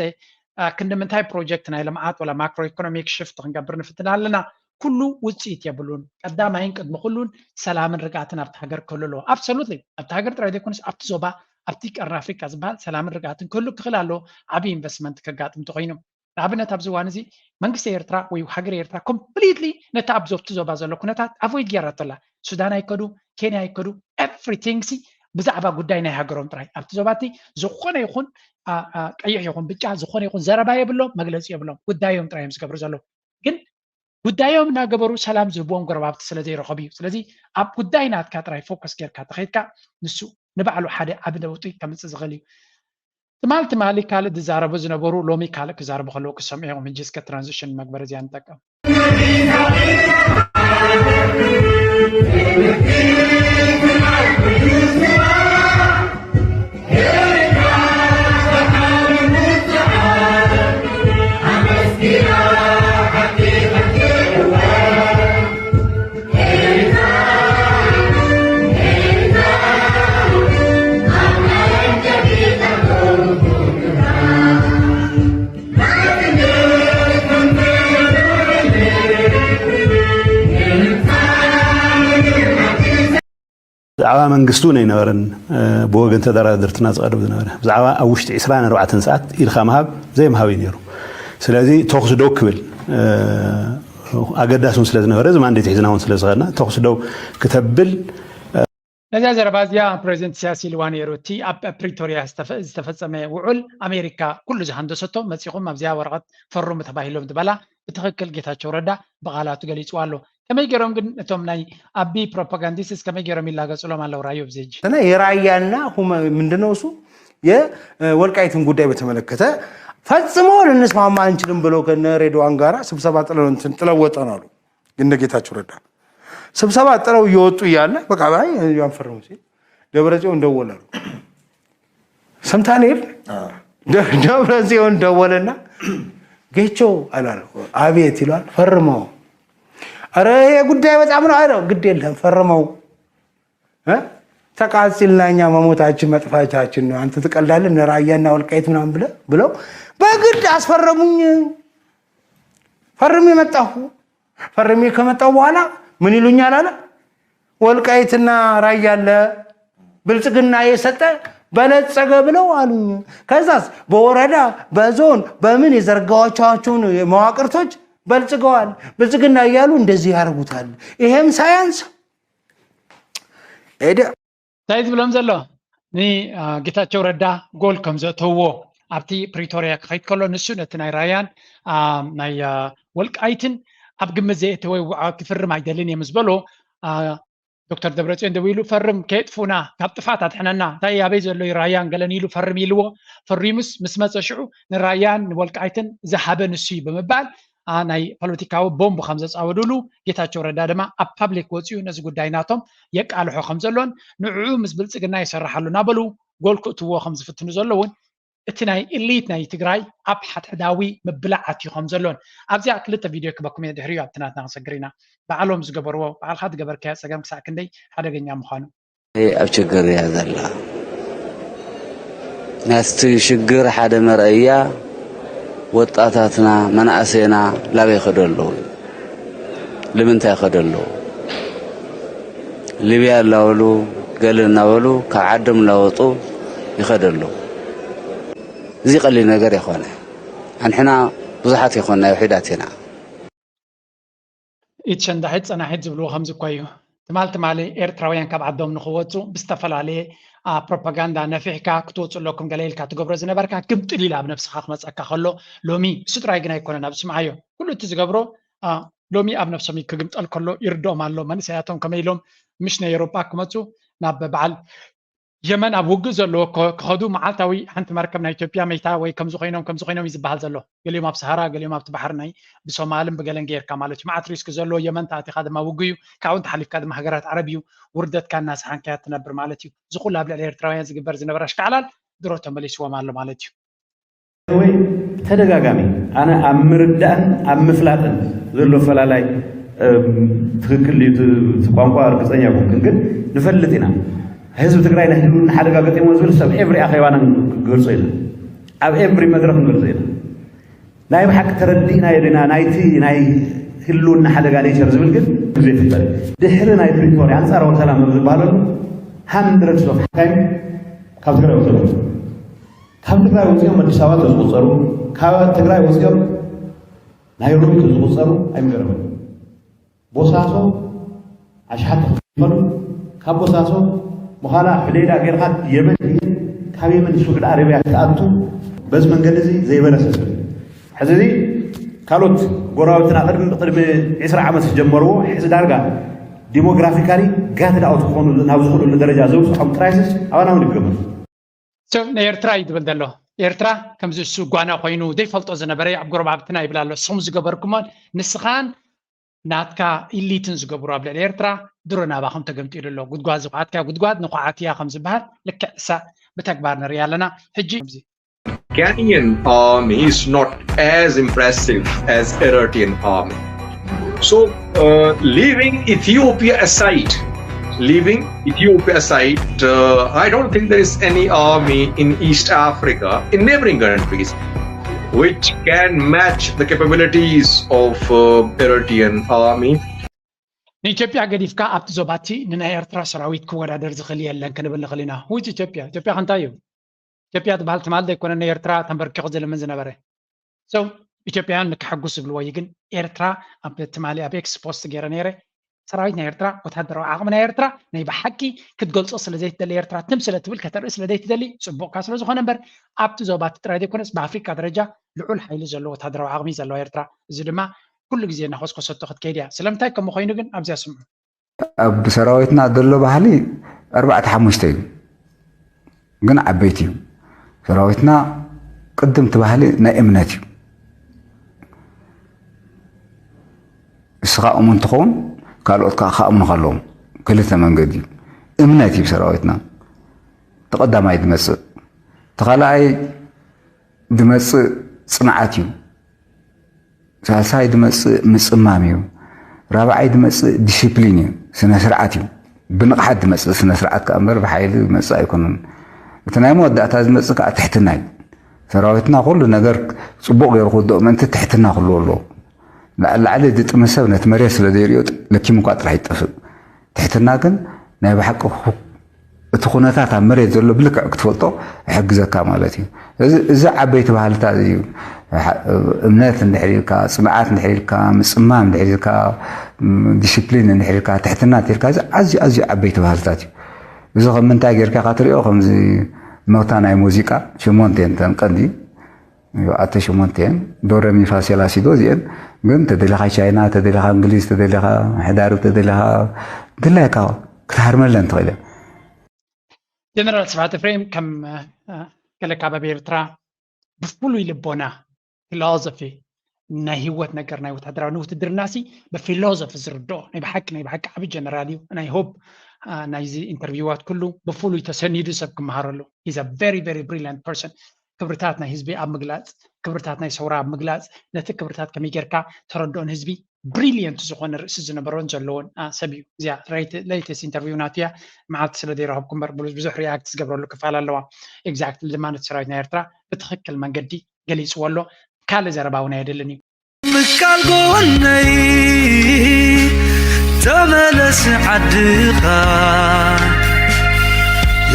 ክንዲ ምንታይ ፕሮጀክት ናይ ልምዓት ወላ ማክሮ ኢኮኖሚክ ሽፍት ክንገብር ንፍትን ኣለና? ኩሉ ውፅኢት የብሉን። ቀዳማይን ቅድሚ ኩሉን ሰላምን ርግኣትን ኣብቲ ሃገር ክህሉ ኣለዎ። ኣብሶሉትሊ ኣብቲ ሃገር ጥራይ ዘይኮነስ ኣብቲ ዞባ፣ ኣብቲ ቀርኒ ኣፍሪካ ዝበሃል ሰላምን ርግኣትን ክህሉ ክኽእል ኣለዎ። ዓብዪ ኢንቨስትመንት ከጋጥም እንተኮይኑ፣ ንኣብነት ኣብዚ እዋን እዚ መንግስቲ ኤርትራ ወይ ሃገር ኤርትራ ኮምፕሊትሊ ነቲ ኣብዞ ኣብቲ ዞባ ዘሎ ኩነታት ኣቮይድ ገይራቶ ኣላ። ሱዳን ኣይከዱ፣ ኬንያ ኣይከዱ፣ ኤቭሪቲንግ ሲ ብዛዕባ ጉዳይ ናይ ሃገሮም ጥራይ። ኣብቲ ዞባ እቲ ዝኾነ ይኹን ቀይሕ ይኹን ብጫ ዝኾነ ይኹን ዘረባ የብሎም፣ መግለፂ የብሎም። ጉዳዮም ጥራይ እዮም ዝገብሩ ዘለዉ። ግን ጉዳዮም እናገበሩ ሰላም ዝህብዎም ጎረባብቲ ስለ ዘይረኸቡ እዩ። ስለዚ ኣብ ጉዳይ ናትካ ጥራይ ፎከስ ጌርካ ተኸይድካ ንሱ ንባዕሉ ሓደ ዓቢ ለውጢ ከምፅእ ዝኽእል እዩ። ትማል ትማሊ ካልእ ዝዛረቡ ዝነበሩ ሎሚ ካልእ ክዛረቡ ከለዉ ክሰምዑ እዮም። ሕጂ እስከ ትራንዚሽን መግበሪ እዚኣ ንጠቀም። ብዛዕባ መንግስቲ እውን ኣይነበረን ብወገን ተደራደርትና ዝቐርብ ዝነበረ። ብዛዕባ ኣብ ውሽጢ ዕስራን ኣርባዕተን ሰዓት ኢድካ ምሃብ ዘይምሃብ እዩ ነይሩ። ስለዚ ተኹሲ ደው ክብል ኣገዳሲ እውን ስለ ዝነበረ፣ እዚ ማንዴት ሒዝና እውን ስለ ዝኸድና፣ ተኹሲ ደው ክተብል ነዚኣ ዘረባ እዚኣ ፕሬዚደንት ኢሳያስ ኢልዋ ነይሩ። እቲ ኣብ ፕሪቶርያ ዝተፈጸመ ውዑል ኣሜሪካ ኩሉ ዝሃንደሰቶ መጺኹም ኣብዚኣ ወረቐት ፈርሙ ተባሂሎም ዝበላ ብትኽክል ጌታቸው ረዳ ብቓላቱ ገሊጽዋ ኣሎ። ከመይ ገይሮም ግን እቶም ናይ ኣቢ ፕሮፓጋንዲስትስ ከመይ ገይሮም ይላገጹሎም ኣለዉ? ራዮ ብዚ ሕጂ እና የራያና ምንድነው እሱ የወልቃይትን ጉዳይ በተመለከተ ፈጽሞ ልንስማማ አንችልም ብለው ከነ ሬድዋን ጋራ ስብሰባ ጥለው እንትን ጥለው ወጠን አሉ። እነ ጌታቸው ረዳ ስብሰባ ጥለው እየወጡ እያለ በቃ አይ አንፈርም ሲል ደብረጽዮን ደወለ አሉ። ሰምተሃል? ደብረጽዮን ደወለና ጌቾ አላለ። አቤት ይለዋል። ፈርመው። ኧረ ይሄ ጉዳይ በጣም ነው አይደል? ግድ የለም ፈርመው። ተቃጽልና እኛ መሞታችን መጥፋታችን ነው። አንተ ትቀልዳለህ? እነ ራያና ወልቃይት ምናምን ብለህ ብለው በግድ አስፈረሙኝ። ፈርሜ መጣሁ። ፈርሜ ከመጣሁ በኋላ ምን ይሉኛል አለ። ወልቃይትና ራያ አለ ብልጽግና የሰጠ በለጸገ ብለው አሉኝ። ከዛስ በወረዳ በዞን በምን የዘረጋኋቸውን መዋቅርቶች በልጽገዋል። ብልጽግና እያሉ እንደዚህ ያደርጉታል። ይሄም ሳያንስ ኤደ እንታይ ዝብሎም ዘሎ ንጌታቸው ረዳ ጎል ከም ዘእተውዎ ኣብቲ ፕሪቶርያ ክኸይድ ከሎ ንሱ ነቲ ናይ ራያን ናይ ወልቃይትን ኣብ ግምት ዘየእተወ ውዓ ክፍርም ኣይደልን እየ ምስ በሎ ዶክተር ደብረፅዮን ደዊሉ ፈርም ከየጥፉና ካብ ጥፋት ኣድሕነና እንታይ ኣበይ ዘሎ ራያን ገለን ኢሉ ፈርም ኢልዎ። ፈሪሙስ ምስ መፀ ሽዑ ንራያን ንወልቃይትን ዝሃበ ንሱ እዩ ብምባል ናይ ፖለቲካዊ ቦምብ ከም ዘፃወዱሉ ጌታቸው ረዳ ድማ ኣብ ፓብሊክ ወፂኡ ነዚ ጉዳይ ናቶም የቃልሖ ከም ዘሎን ንዕኡ ምስ ብልፅግና ይሰርሓሉ እናበሉ ጎል ክእትዎ ከም ዝፍትኑ ዘሎ እውን እቲ ናይ ኢሊት ናይ ትግራይ ኣብ ሓድሕዳዊ ምብላዕ ኣትዩ ከም ዘሎን ኣብዚኣ ክልተ ቪድዮ ክበኩም እየ ድሕሪኡ ኣብቲ ናትና ክንሰግር ኢና። ባዕሎም ዝገበርዎ ባዕልካ ዝገበርካዮ ፀገም ክሳዕ ክንደይ ሓደገኛ ምዃኑ ኣብ ችግር እያ ዘላ። ናስቲ ሽግር ሓደ መርኣያ ወጣታትና መናእሰይና ላበይ ይኸዱ ኣለዉ? ልምንታይ ይኸዱ ኣለዉ? ሊብያ እናበሉ ገለ እናበሉ ካብ ዓዶም እናወጡ ይኸዱ ኣለዉ። እዚ ቀሊል ነገር የኾነ። ኣንሕና ብዙሓት የኾንና ውሒዳት ኢና። ኢድ ሸንዳሒት ጸናሒት ዝብልዎ ከምዚ እኮ እዩ። ትማል ትማሊ ኤርትራውያን ካብ ዓዶም ንኽወጹ ብዝተፈላለየ ፕሮፓጋንዳ ነፊሕካ ክትወጹ ኣለኩም ገለ ኢልካ ትገብሮ ዝነበርካ ግምጥል ኢሉ ኣብ ነብስኻ ክመጸካ ከሎ ሎሚ እሱ ጥራይ ግን ኣይኮነን። ኣብ ስምዓዮ ኩሉ እቲ ዝገብሮ ሎሚ ኣብ ነብሶም ክግምጠል ከሎ ይርድኦም ኣሎ። መንእሰያቶም ከመይ ኢሎም ምሽ ናይ ኤሮጳ ክመጹ ናብ በዓል የመን ኣብ ውግእ ዘለዎ ክኸዱ መዓልታዊ ሓንቲ መርከብ ናይ ኢትዮጵያ መይታ ወይ ከምዚ ኮይኖም ከምዚ ኮይኖም እዩ ዝበሃል ዘሎ። ገሊኦም ኣብ ሰሃራ፣ ገሊኦም ኣብቲ ባሕሪ ናይ ብሶማልን ብገለን ገይርካ ማለት እዩ። መዓት ሪስክ ዘለዎ የመን ተኣቲኻ ድማ ውግእ እዩ። ካብኡ እንተሓሊፍካ ድማ ሃገራት ዓረብ እዩ ውርደትካ እናሰሓንካያ ትነብር ማለት እዩ። እዚ ኩሉ ኣብ ልዕሊ ኤርትራውያን ዝግበር ዝነበረ ኣሽካዕላል ድሮ ተመሊስዎም ኣሎ ማለት እዩ። ወይ ተደጋጋሚ ኣነ ኣብ ምርዳእን ኣብ ምፍላጥን ዘሎ ፈላላይ ትክክል እዩ ቋንቋ እርግፀኛ ኮንክን ግን ንፈልጥ ኢና ህዝቢ ትግራይ ናይ ህልውና ሓደጋ ገጢሞ ዝብል ሰብ ኤቭሪ ኣኼባና ክንገልጾ ኢና። ኣብ ኤቭሪ መድረኽ ክንገልጾ ኢና። ናይ ብሓቂ ተረዲእናዮ ዲና ናይቲ ናይ ህልውና ሓደጋ ኔቸር ዝብል ግን ዘይፍጠር። ድሕሪ ናይ ፕሪቶርያ ኣንጻራዊ ሰላም ኣብ ዝበሃለሉ ሃንድረድስ ኦፍ ሓካይም ካብ ትግራይ ወፂኦም። ካብ ትግራይ ወፂኦም ኣዲስ ኣበባ ዝቁፀሩ፣ ካብ ትግራይ ወፂኦም ናይ ሮም ዝቁፀሩ ኣይምገረመን። ቦሳሶ ኣሽሓት ክፍሉ ካብ ቦሳሶ በኋላ ሕዴዳ ጌርካ የመን፣ ካብ የመን ስዑድ ኣረቢያ ክትኣቱ በዚ መንገዲ እዚ ዘይበለሰ ሰብ። ሕዚ እዚ ካልኦት ጎረባብትና ቅድሚ ቅድሚ ዒስራ ዓመት ዝጀመርዎ ሕዚ ዳርጋ ዲሞግራፊካሊ ጋትድ ኣውት ክኾኑ ናብ ዝኽእሉሉ ደረጃ ዘብፅሖም ክራይሲስ ኣባና እውን ይገመት። ንኤርትራ እዩ ዝብል ዘሎ። ኤርትራ ከምዚ እሱ ጓና ኮይኑ ዘይፈልጦ ዝነበረ ኣብ ጎረባብትና ይብል ኣሎ። ስኹም ዝገበርኩሞ ንስኻን ናትካ ኢሊትን ዝገብሩ ኣብ ልዕሊ ኤርትራ ድሮ ናባኹም ተገምጢሉ ኣሎ። ጉድጓድ ዝኳዓትካ ጉድጓድ ንኳዓት እያ ከም ዝበሃል ልክዕ እሳ ብተግባር ንሪኣ ኣለና። ሕጂ ከምዚ Kenyan army is not as impressive as Eritrean army. So, uh, leaving Ethiopia aside, leaving Ethiopia aside, uh, I don't think there is any army in East Africa, in neighboring countries, which can match the capabilities of uh, Eritrean army. ንኢትዮጵያ ገዲፍካ ኣብቲ ዞባቲ ንናይ ኤርትራ ሰራዊት ክወዳደር ዝኽእል የለን ክንብል ንኽእል ኢና። ውጭ ኢትዮጵያ ኢትዮጵያ ከንታይ እዩ? ኢትዮጵያ ዝበሃል ትማል ዘይኮነ ንኤርትራ ተንበርኪኹ ዝልምን ዝነበረ ሰው ኢትዮጵያውያን ንክሐጉስ ዝብልዎ እዩ። ግን ኤርትራ ኣብ ትማሊ ኣብ ኤክስ ፖስት ገይረ ነይረ። ሰራዊት ናይ ኤርትራ፣ ወታደራዊ ዓቕሚ ናይ ኤርትራ ናይ ብሓቂ ክትገልጾ ስለ ዘይትደሊ፣ ኤርትራ ትም ስለ ትብል ከተርኢ ስለ ዘይትደሊ፣ ጽቡቕካ ስለ ዝኾነ እምበር ኣብቲ ዞባቲ ጥራይ ዘይኮነስ ብኣፍሪቃ ደረጃ ልዑል ሓይሊ ዘለዎ ወታደራዊ ዓቕሚ ዘለዋ ኤርትራ። እዚ ድማ ኩሉ ግዜ እናኾስኮሰቶ ክትከይድ እያ። ስለምንታይ ከምኡ ኮይኑ ግን ኣብዚኣ ስምዑ። ኣብ ሰራዊትና ዘሎ ባህሊ ኣርባዕተ ሓሙሽተ እዩ፣ ግን ዓበይቲ እዩ። ሰራዊትና ቅድምቲ ባህሊ ናይ እምነት እዩ። እስኻ እሙን ትኸውን፣ ካልኦት ከዓ ክኣምኑኻ ኣለዎም። ክልተ መንገዲ እዩ። እምነት እዩ ሰራዊትና። ተቐዳማይ ዝመፅእ፣ ተኻልኣይ ዝመፅእ ፅንዓት እዩ። ሳልሳይ ዝመፅእ ምፅማም እዩ። ራብዓይ ዝመፅእ ዲሲፕሊን እዩ፣ ስነ ስርዓት እዩ። ብንቕሓት ዝመፅእ ስነ ስርዓት ከዓ እምበር ብሓይሊ ዝመፅእ ኣይኮነን። እቲ ናይ መወዳእታ ዝመፅእ ከዓ ትሕትና እዩ። ሰራዊትና ኩሉ ነገር ፅቡቕ ገይሩ ክውድኦ ምእንቲ ትሕትና ክህልዎ ኣለዎ። ላዕሊ ላዕሊ ዝጥምት ሰብ ነቲ መሬት ስለ ዘይሪኦ ለኪሙ እኳ ጥራሕ ይጠፍእ። ትሕትና ግን ናይ ብሓቂ እቲ ኩነታት ኣብ መሬት ዘሎ ብልክዕ ክትፈልጦ ይሕግዘካ ማለት እዩ። እዚ ዓበይቲ ባህልታት እዩ። እምነት እንድሕር ኢልካ፣ ፅንዓት እንድሕር ኢልካ፣ ምፅማም እንድሕር ኢልካ፣ ዲስፕሊን እንድሕር ኢልካ፣ ትሕትና እንተኢልካ፣ እዚ ኣዝዩ ኣዝዩ ዓበይቲ ባህልታት እዩ። እዚ ከም ምንታይ ጌርካ ኢኻ ትሪኦ? ከምዚ ኖታ ናይ ሙዚቃ ሽሞንቴ እንተን ቀንዲ ኣተ ሸሞንተ እየን። ዶ ረ ሚ ፋ ሶ ላ ሲ ዶ እዚአን። ግን ተደሊኻ ቻይና፣ ተደሊኻ እንግሊዝ፣ ተደሊኻ ምሕዳር፣ ተደሊኻ ድላይካ ክትሃርመለን ትኽእል እያ። ጀነራል ስብሓት ኤፍሬም ከም ገለ ከባቢ ኤርትራ ብፍሉይ ልቦና ፊሎዞፊ ናይ ህይወት ነገር ናይ ወታደራዊ ንውትድርና ሲ ብፊሎዞፊ ዝርድኦ ናይ ብሓቂ ናይ ብሓቂ ዓቢ ጀነራል እዩ። ናይ ሆፕ ናይዚ ኢንተርቪዋት ኩሉ ብፍሉይ ተሰኒዱ ሰብ ክመሃረሉ። He's a very very brilliant person። ክብርታት ናይ ህዝቢ ኣብ ምግላፅ፣ ክብርታት ናይ ሰውራ ኣብ ምግላፅ፣ ነቲ ክብርታት ከመይ ጌርካ ተረድኦ ንህዝቢ ብሪልየንት ዝኾነ ርእሲ ዝነበሮን ዘለዎን ሰብ እዩ። እዚኣ ሌተስት ኢንተርቪው ናቱ እያ። መዓልቲ ስለ ዘይረኸብኩ እምበር ብዙሕ ሪያክት ዝገብረሉ ክፋል ኣለዋ። ኤግዛክትሊ ድማ ነቲ ሰራዊት ናይ ኤርትራ ብትኽክል መንገዲ ገሊፅዎ ኣሎ። ካልእ ዘረባ እውን ኣየድልን እዩ። ምካል ጎነይ ተመለስ ዓድኻ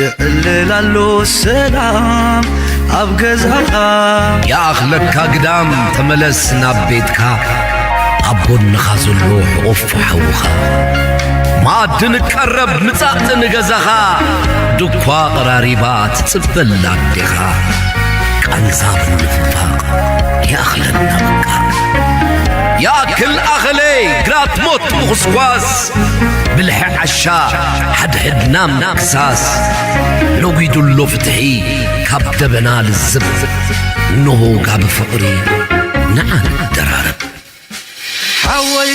ይዕልል ኣሎ ሰላም ኣብ ገዛኻ። ይኣኽለካ ግዳም ተመለስ ናብ ቤትካ፣ ኣብ ጎንኻ ዘሎ ሕቑፍ ሓውኻ። መኣዲ ንቀረብ ምጻእ ንገዛኻ፣ ድኳ ቀራሪባ ትጽበላ ኣዴኻ። ቃንዛ ምንፍፋቕ ይኣኽለና በቃ። ይኣክል ኣኸለይ ግራት ሞት ምኹስኳስ፣ ብልሒ ዓሻ ሓድሕድና ምክሳስ፣ ነጒዱ ኣሎ ፍትሒ ካብ ደበና ልዝብ። እንሆ ጋቢ ፍቕሪ ንዓ ንደራረብ። ሓወይ